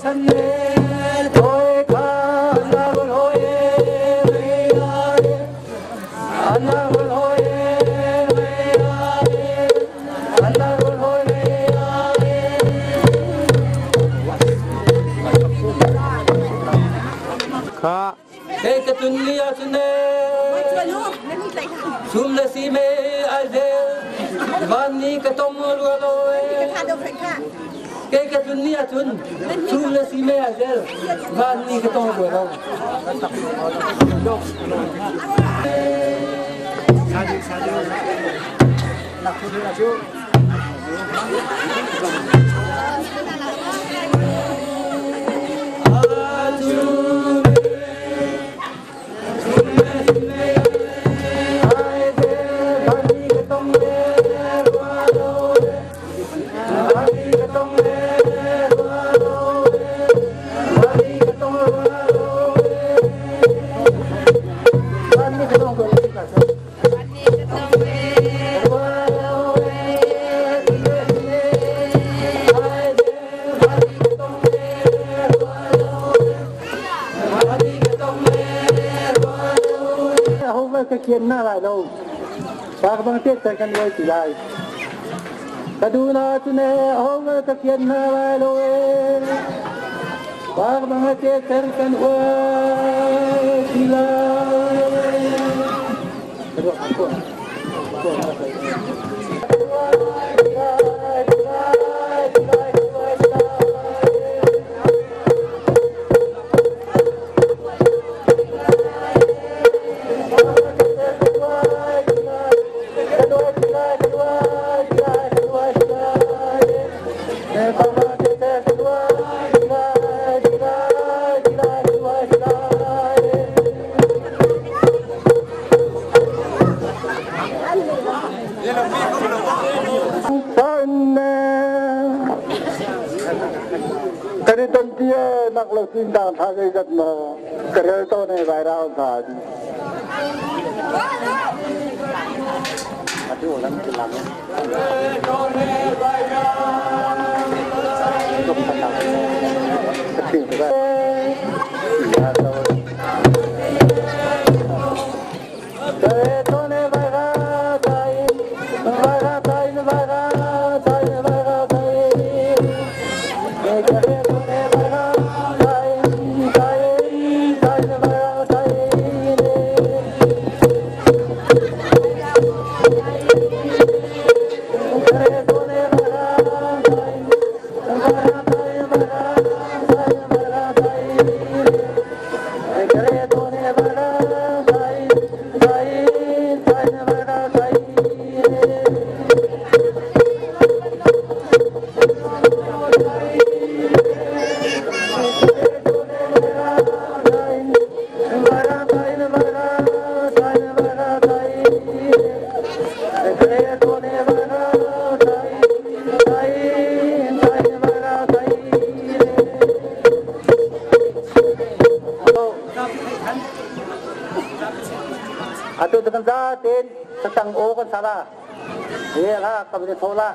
chan ne toi kha na rul hoi ana rul hoi ana rul hoi. Kha Kei ka tun li a chun ne sum le si me ai zel van ni ka tong lua lo e. Kei ka tun ni a chun sum le si me ai zel van ni ka tong lua lo. Ka kian na lai lo sa ka bang te kan loi ti lai ka du na chu ne ho ka kian na lai lo e sa ka bang te kan loi ti lai. Kan i ton tia nak lo sin dang tha kai zat mo karel to ne vai rao tha atu lam ki lam tuk tha tha thing ba ya to to ne vai ra tai vai ra tai vai ra tai vai ra tai e kare to ne vai ra tai tai tai vai ra tai kare to ne vai ra tai vai ra tai vai ra tai vai ra tai kare to ne vai ra tai tai tai vai ra tai. Atu tekan za ten setang o kan salah. Ye la ka bi thola.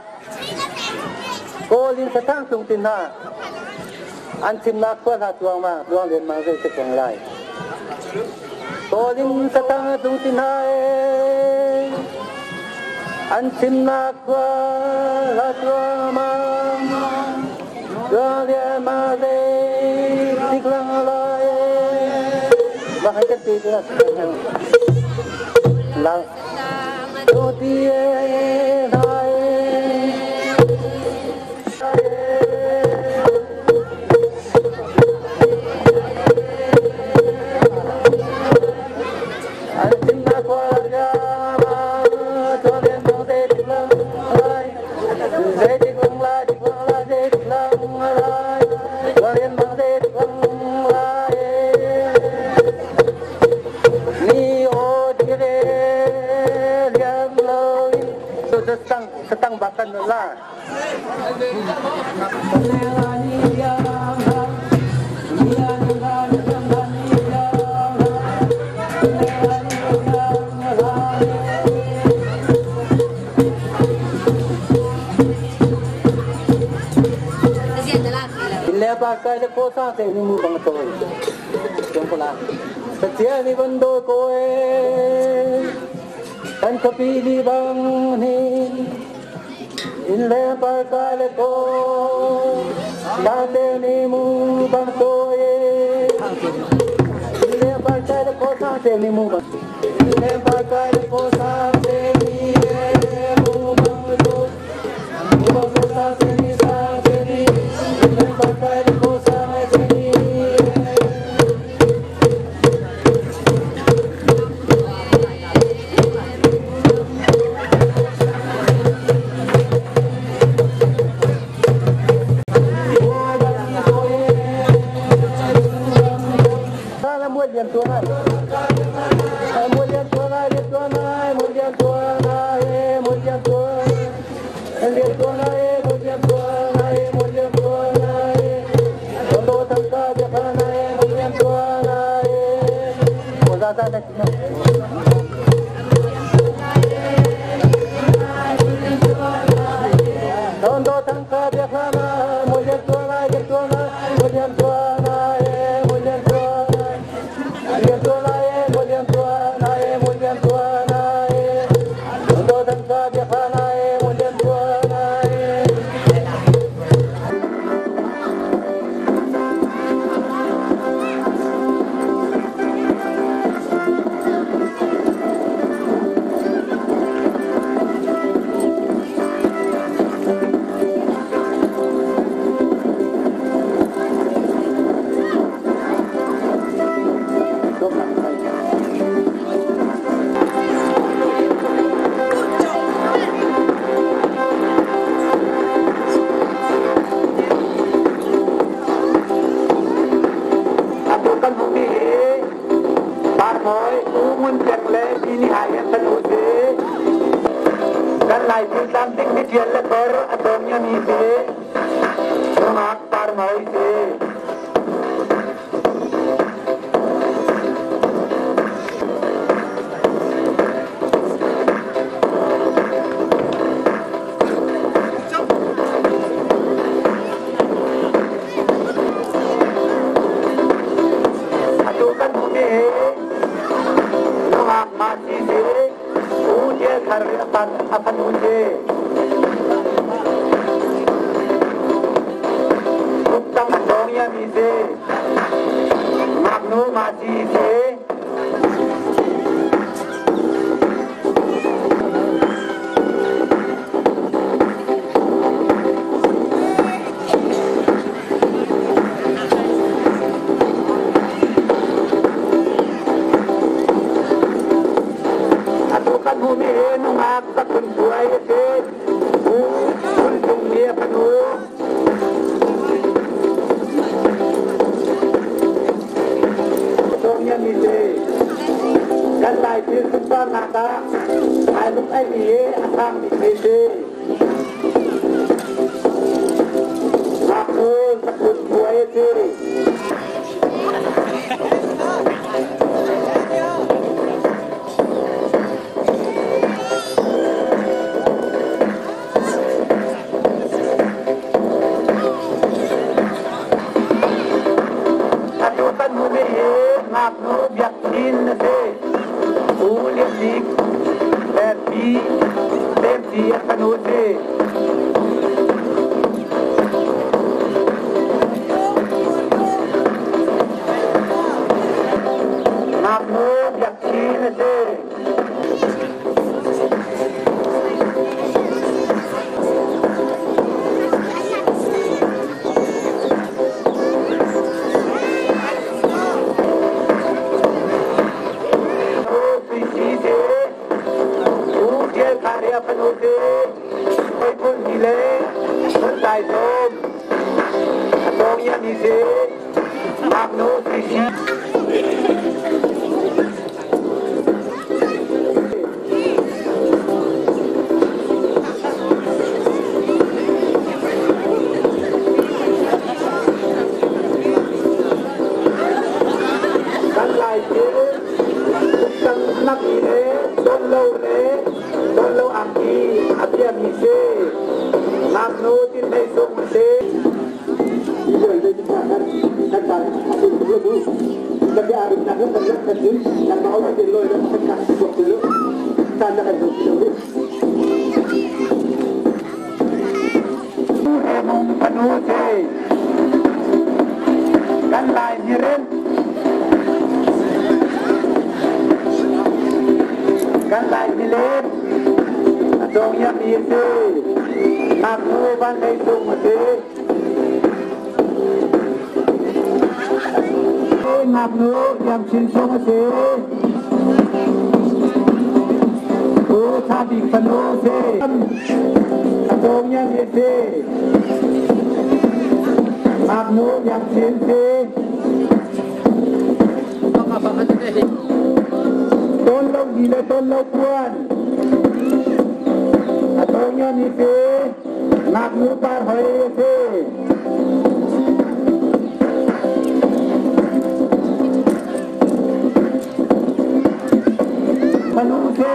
Ko lin setang tung tin na. An chim na kwa la tuang ma tuang len ma zai se kong lai. Ko lin setang tung tin na e. An chim na kwa la tuang ma tuang len ma zai tik lang la e. Ba hai kan ti na la to ti e na e. An chim na kwa la ma to len ma zai tik lang lai zai tik lang lai tik lang lai zai tik lang lai to len ma zai tik lang lai ni o di re liang lo so setang setang bakan la. In le par kai le ko sa te ni mu bang toi. Chung ko la. Satia ni ban do ko e. Kan khapi li bang ni. In le par kai le ko. Sa te ni mu bang toi e. In le par kai le ko sa te ni mu bang. In le par kai le ko sa te ni mu bang to. Mu bang ko sa te ni sa te ni. In le par kai le ko sa te ni. Kan lai niren kan lai nilen a cawng yam i si ngaknu van lei sung a si ngaknu yam chin sung a si Pu Tha Bik fanu a si a cawng yam i si ngaknu yam chin si Ton lo ni le ton lo puan a tawng yan hi si ngaknu par hoi si fanu si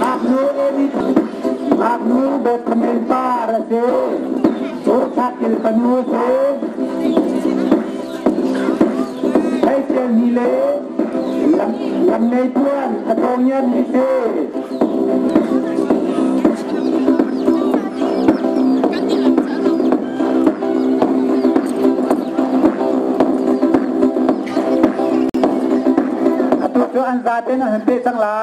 ngaknu eni ngaknu bot khamen par a si Sakil fanu si Hei ni le lam nei puan a tawng yan hi si Atu cu an zaten an pe cang la.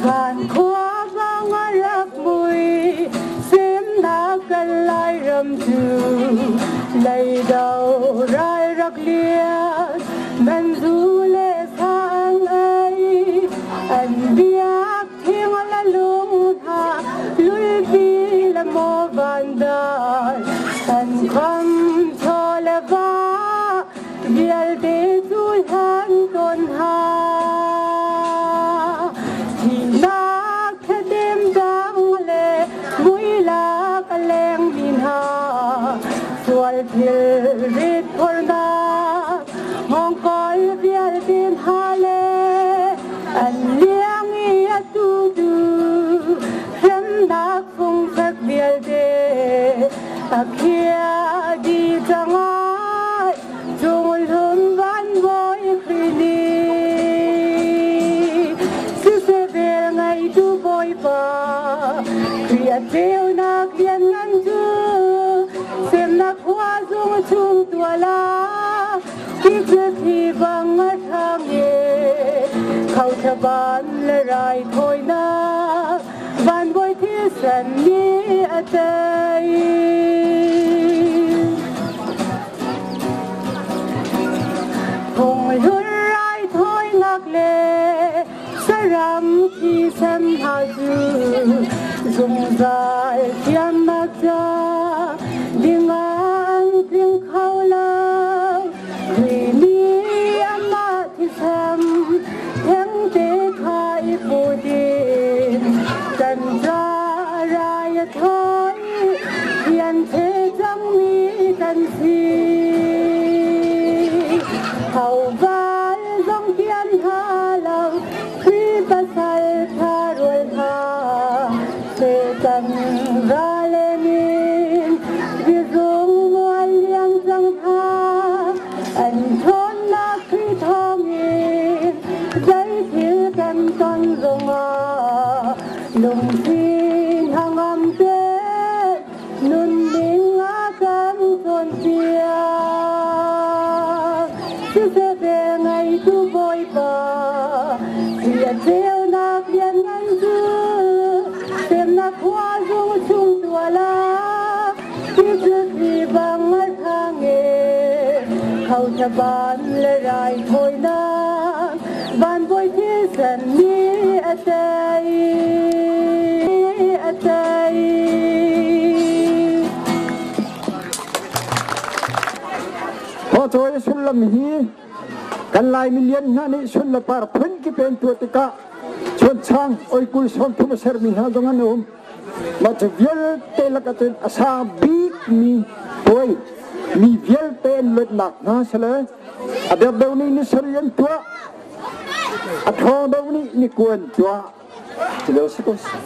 Van khua vang a rak mui semnak kan Lairam cu leido rai rak lian man zu le sang ai an biak thing la lung tha lulpi la mo van dai an kham cho le va vialte cu han ton ha Thihnak thladem dang le muilak a leng mi hna sual thil rit phornak hngawngkawl vialte hna le an liang i a tutu hremnak fungfek vialte a khia dih cang ai Cunghlum van bawi Khrih nih siseh vel ngeitu Bawipa Khrih a ceunak lianngan cu semnak khua zung chung tual ah ti thi bang a hrang e khauthla ban le raithawinak van bawi thisen nih a tei. Phunghlun raithawinak le saram thisen hna cu zungzal thiamnak ca dingah an tling kho lo. Khrih nih amah thisen thengte kha i put in kan ca rai a thawi thian the cangmi kan si. Khrih thawngin zeithil kan ton zongah lungthin hnangam te nunning a kan cawnpiak. Siseh ve ngeitu Bawipa, Khrih a ceunak lianngan cu semnak khua zung chung tual ah Ti bang a thang e, khaucha ban le raithawinak van bawi thisen nih a tei, a tei. Thawcawi sullam hi kan Lai milian hna nih sun le par phun kip in tuah tikah chunchang oi kul 30 a sermi hna zong an um. Mah cu vialte lakah cun a sang bikmi puai mi vialte an luatnak hna sile a deuhdeuh nih ni sarih an tuah, a ṭhawng deuh nih ni kua an tuah. Cu lio si ko seh.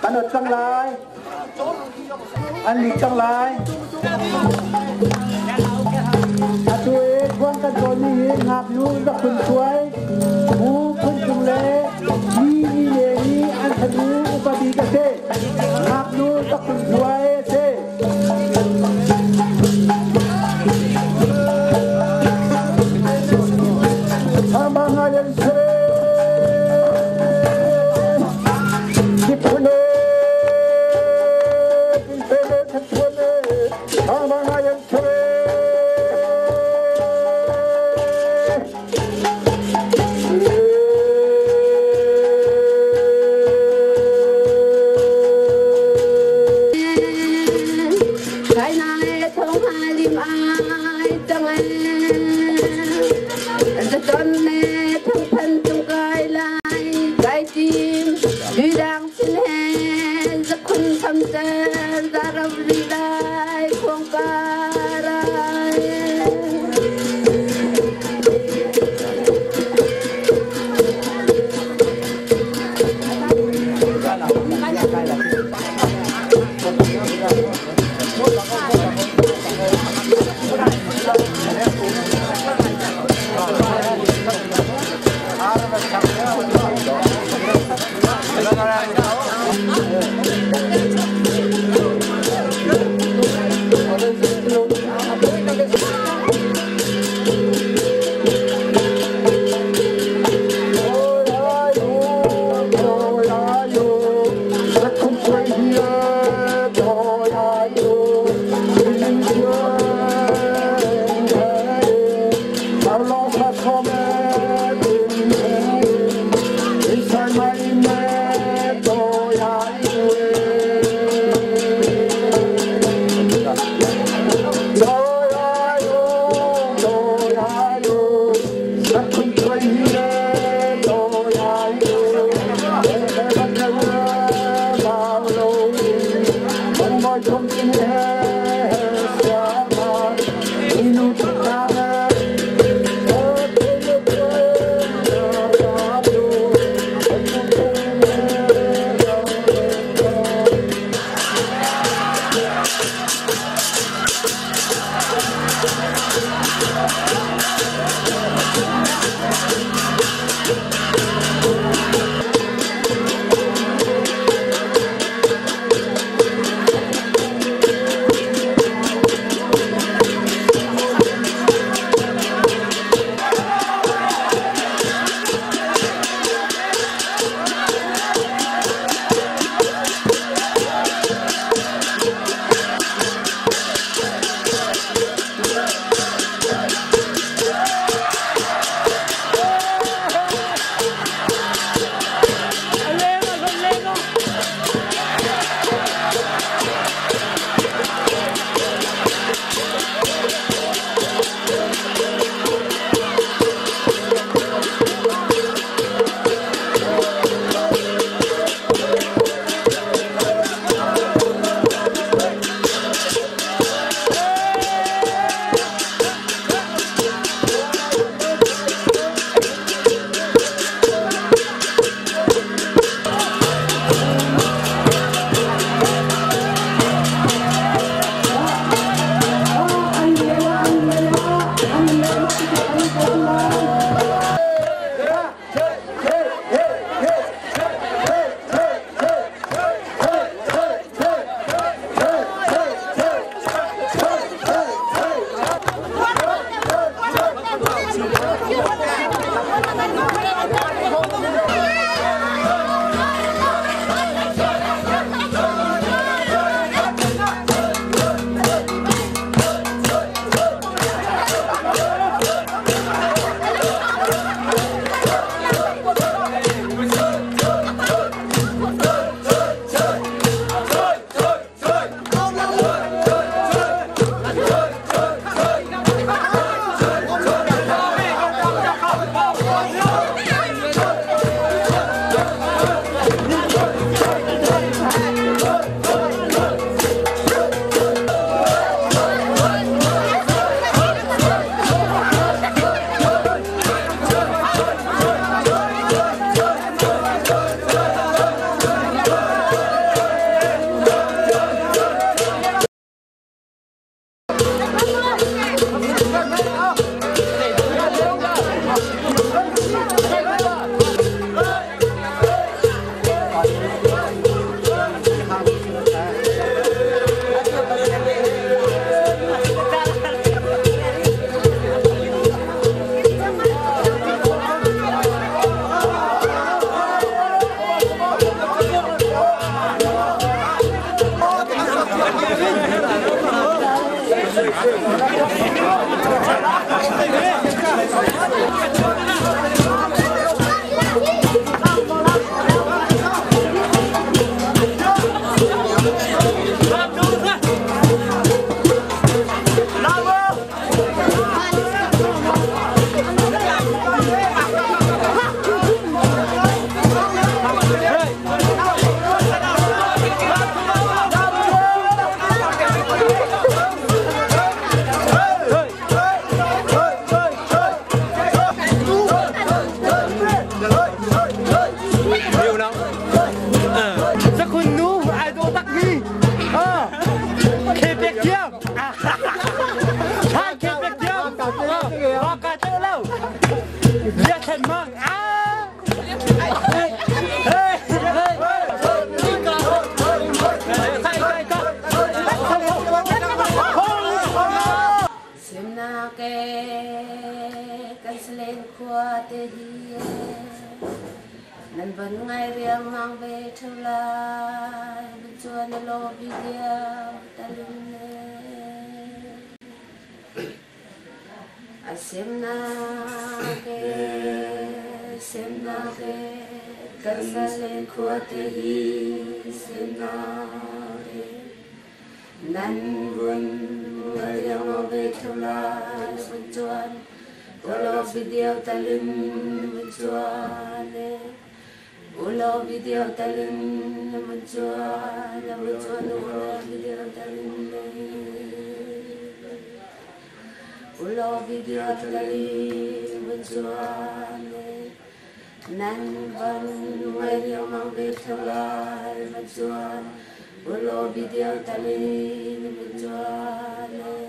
Kan ot cang lai. An lut cang lai. Atu i khuang kan cawnmi hi ngaknu zakhun suai, Pu Phun Cung le Mi Ni Le hi an fanu upa bik a si. Ngaknu zakhun suai a si. Sama ngayan se Zakhun nu ai dawh tak mi. Khepek thiam. Hai khepek thiam. Wa ka te lo. Lia thlen mang. Semnak ee kan salen khua te hi nan van ngai riangmang ve ṭheu lai van cuan a law video talin A semnak ee semnak ee kan salen khua te hi semnak ee Nan vun ngai riangmang ve ṭheu lai vun cuan Ulaw video talin vun cuan ee Ulaw video talin vun cuan vun cuan ulaw video talin Ulaw video talin vun cuan ee Nan van ngai riangmang ve ṭheu lai van cuan Ulaw video talin vun cuan ee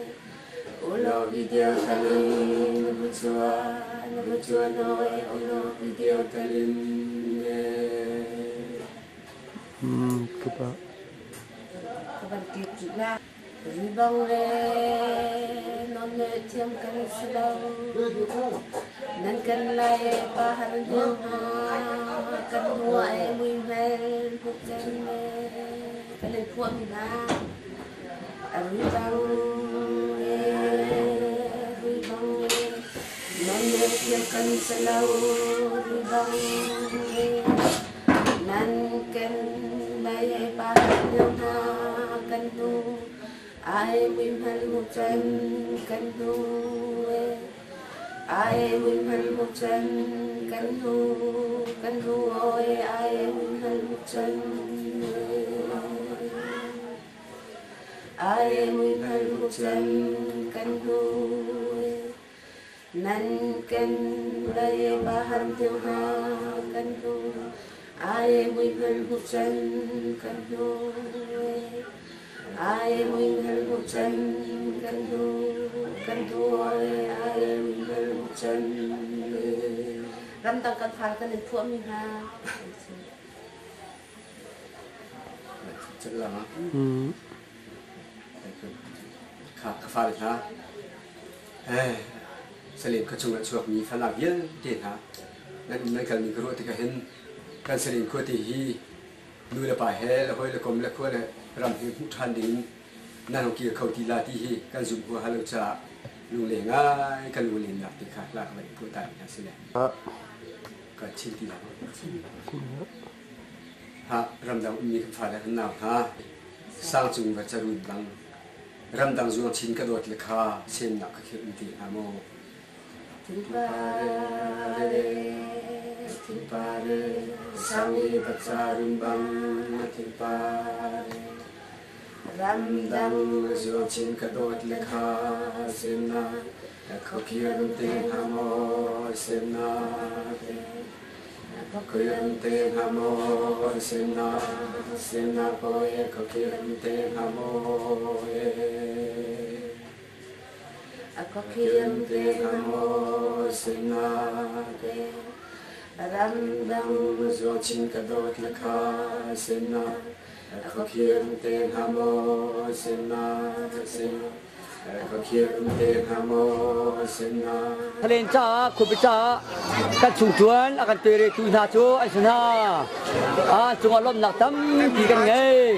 Ulaw video talin vun cuan vun cuan oi ulaw video talin ee Kupa. Ka van ti la. Ribang le non le thiam kan si lo. Nan kan lai pa har hniang hna kan hua e mui hmel hmuk cen me kan in phuah mi hna. Ribang le ribang le non le thiam kan si lo. Ribang le Nan kan lai e pa hniang hna kan hnu ai mui hmal mu chan kan hnu e ai mui hmal mu chan kan hnu kan hnu oi ai mui hmal mu chan ai mui hmal mu chan kan hnu Nan kan lei ba han tiu hna kan hnu ai mui hmal hu chan kan hnu ai mui hmal hu chan kan hnu kan hnu ai mui hmal hu chan ramdang kan fal kan in phuah mi hna. Kha ka fale hna Salem khua chungah chuakmi fanak vialte hna nan um nan kalmi ka ruah tikah hin kan Salem khuate hi nu le pa he le hawi le kom le khua le ram he hmuh ṭhan dingin nan hung kir kho ti la ti hi kan zumh huaha lo caah lungleng ngai kan lunglennak te kha hla ka van in phuah ta mi hna si le kan chin ti la ha ramdang ummi kan fale kan nau hna sangcung va carun bang Ramdang zuang chin ka dawt le kha semnak ka khirh in ti hnga maw? Thingpare, thingpare, sang i pacarun bang thingpare. Ramdang zuang chin ka dawt le kha semnak ka khir in ti hnga maw? Semnak ka khir in ti hnga maw? Semnak, semnak awi ka khir in ti hnga maw? Ka khir te hnga maw? Semnak ramdang zuang chin ka dawt le kha semnak ka khir te hnga maw? Semnak, semnak Thalen caah khuapi caah kan chungṭuan a kan tuairetu hna cu an si hna. An cungah lawmhnak tampi kan ngei.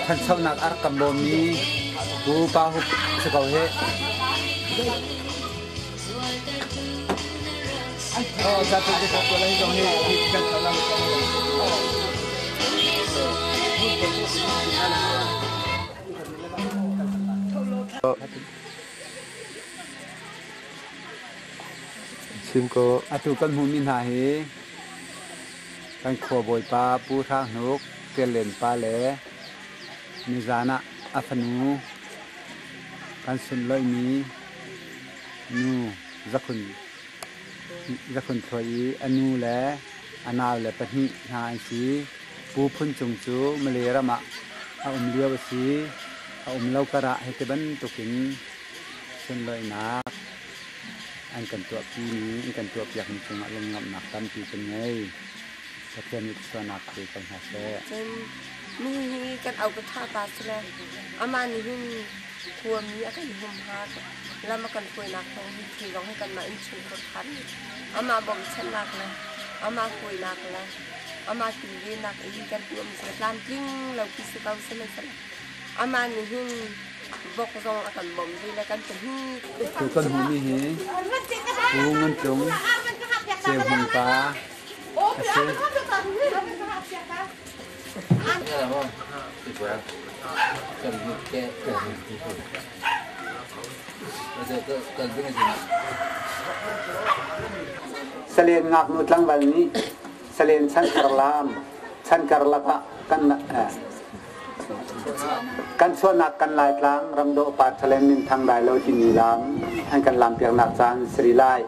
Thanchonak a rak kan bawmmi Pu Pa Hup si ko hih. Chim ko. Atu kan hmuhmi hna hi kan khuabawipa Pu Hrang Hnuk, Ṭiallen pa le nizaan ah a fanu kan sunlawihmi nu Zakhun Zakhun Thluai i a nu le a naule pahnih hna an si. Pu Phun Cung cu Malay ram ah a um lio a si. A um lo karah hiti bantukin sunlawihnak an kan tuahpimi, an kan tuahpiakmi cungah lunglawmhnak tampi kan ngei. Pathian nih thluachuahnak pe ko hna seh. Cun nihin hi kan au ka ṭha pa si le amah nih hin khuami a kan humhak, lam a kan hruainak thawng hi thil zong hi kanmah innchungkhar khan amah bawmhchanhnak le amah hruainak le amah kilvennak i kan tuahmi si tlamtling lo khi si ko sihmanhsehlaw amah nih hin vok zong a kan bawmh ve le kan pahnih. Tu kan hmuhmi hi Pu Ngun Tlung Ceu Hmung pa a si. Salen ngaknu tlangval nih Salen chanthar lam chan karlak ah kan kan chuahnak kan Laitlang ramdawh pa Thalen minthang dai lo timi lam an kan lampiaknak caan si rih lai.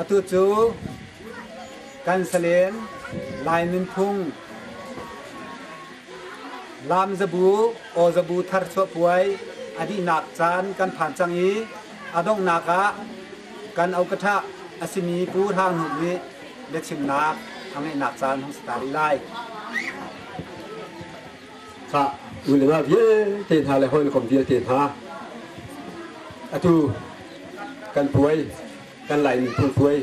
Atu cu kan salen Lai nunphung Lam zabu, aw zabu tharchuah puai a dihnak caan kan phan cang i a donghnak ah kan okatha a simi Pu Hrang Hnuk nih biachimnak a ngeihnak caan hung si ta rih lai. Khah, u le nau vialte hna le hawikom vialte hna, atu kan puai, kan Lai miphun puai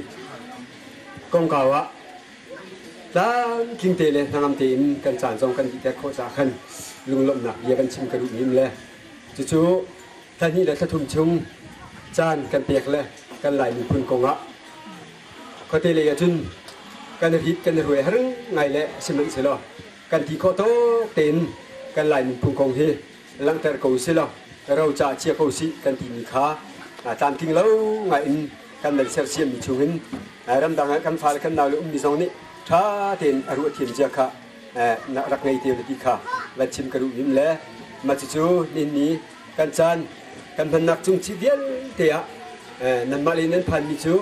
kongkau ah tlamtling te le hnangam tein kan caan zong kan dihter khawh caah khan lunglawmhnak bia kan chim ka duh nim le cucu thla hnih le thla thum chung caan kan pek le kan Lai miphun kongah khuate lei ahcun kan rit kan ruai har ngai le sihmanhsehlaw kan ti khawh tawk tein kan Lai miphun kong hi langhter ko sih law roca chia ko sih kan timi kha tlamtling lo ngai in kan van sersiammi chungin ramdang ah kan fale kan naule ummi zong nih ṭha tein a ruah thiam cia kha rak ngei te ti kha van chim ka duh nim le mah cucu nihin ni kan caan kan hmannak cung chi vialte ah nanmah le nan phanmi cu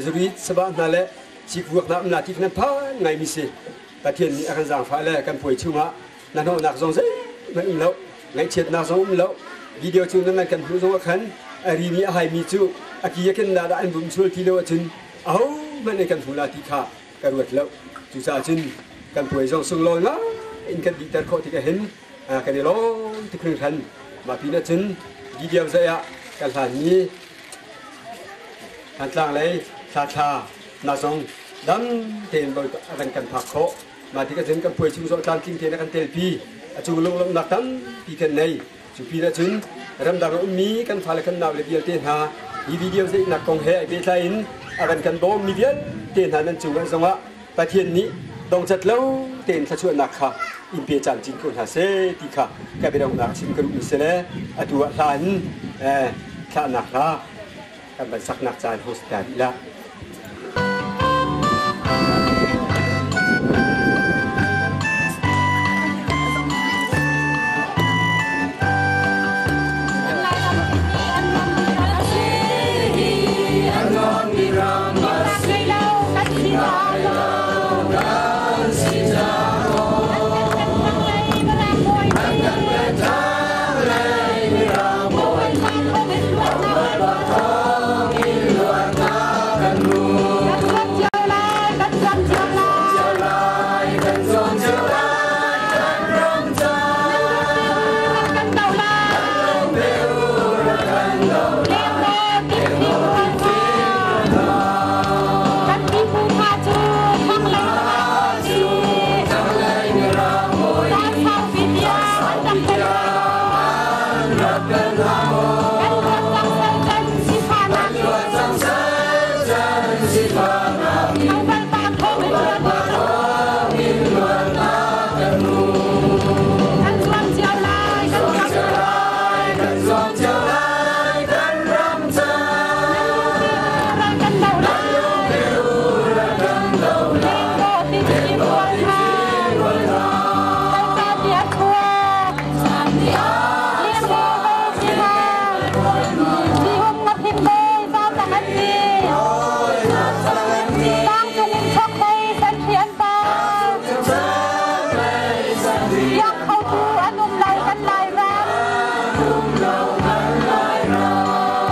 zurit sabah hna le cikvuak hna um la ti nan phan ngaimi si. Pathian nih a kan zaangfah le kan puai chungah hnahnawhnak zong zeihmanh um lo, ngaihchiatnak zong um lo. Video cu nan kan hmuh zong ah khan a rimi a haimi cu a ki a ken la dah an vum sual ti lo ahcun ahohmanh nih kan hmu la ti kha ka ruat lo. Cucaah cun kan puai zong sunglawi ngai in kan dihter khawh tikah hin kan i lawm tuk hringhran. Mah pinah cun video zei ah kan hlanmi Thantlang lei thla na zong dam tein a van kan phak khawh. Mah tikah cun kan puai chung zong tlamtling tein a kan telpi. A cung lunglawmhnak tampi kan nei. Cu pin ahcun ramdang a ummi kan fale kan naule vialte hna hi video zeihnak kong he ai pehtlai in a van kan bawmmi vialte hna nan cungah zongah Pathian nih dongcat lo tein thluachuahnak kha in pe camcin ko hna seh ti kha ka biadonghnak chim ka duhmi si le atu ah hla in thlahnak hla kan van saknak caan hong si ta rih lah.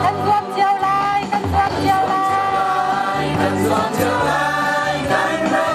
Kan zuam cio lai, kan zuam cio lai.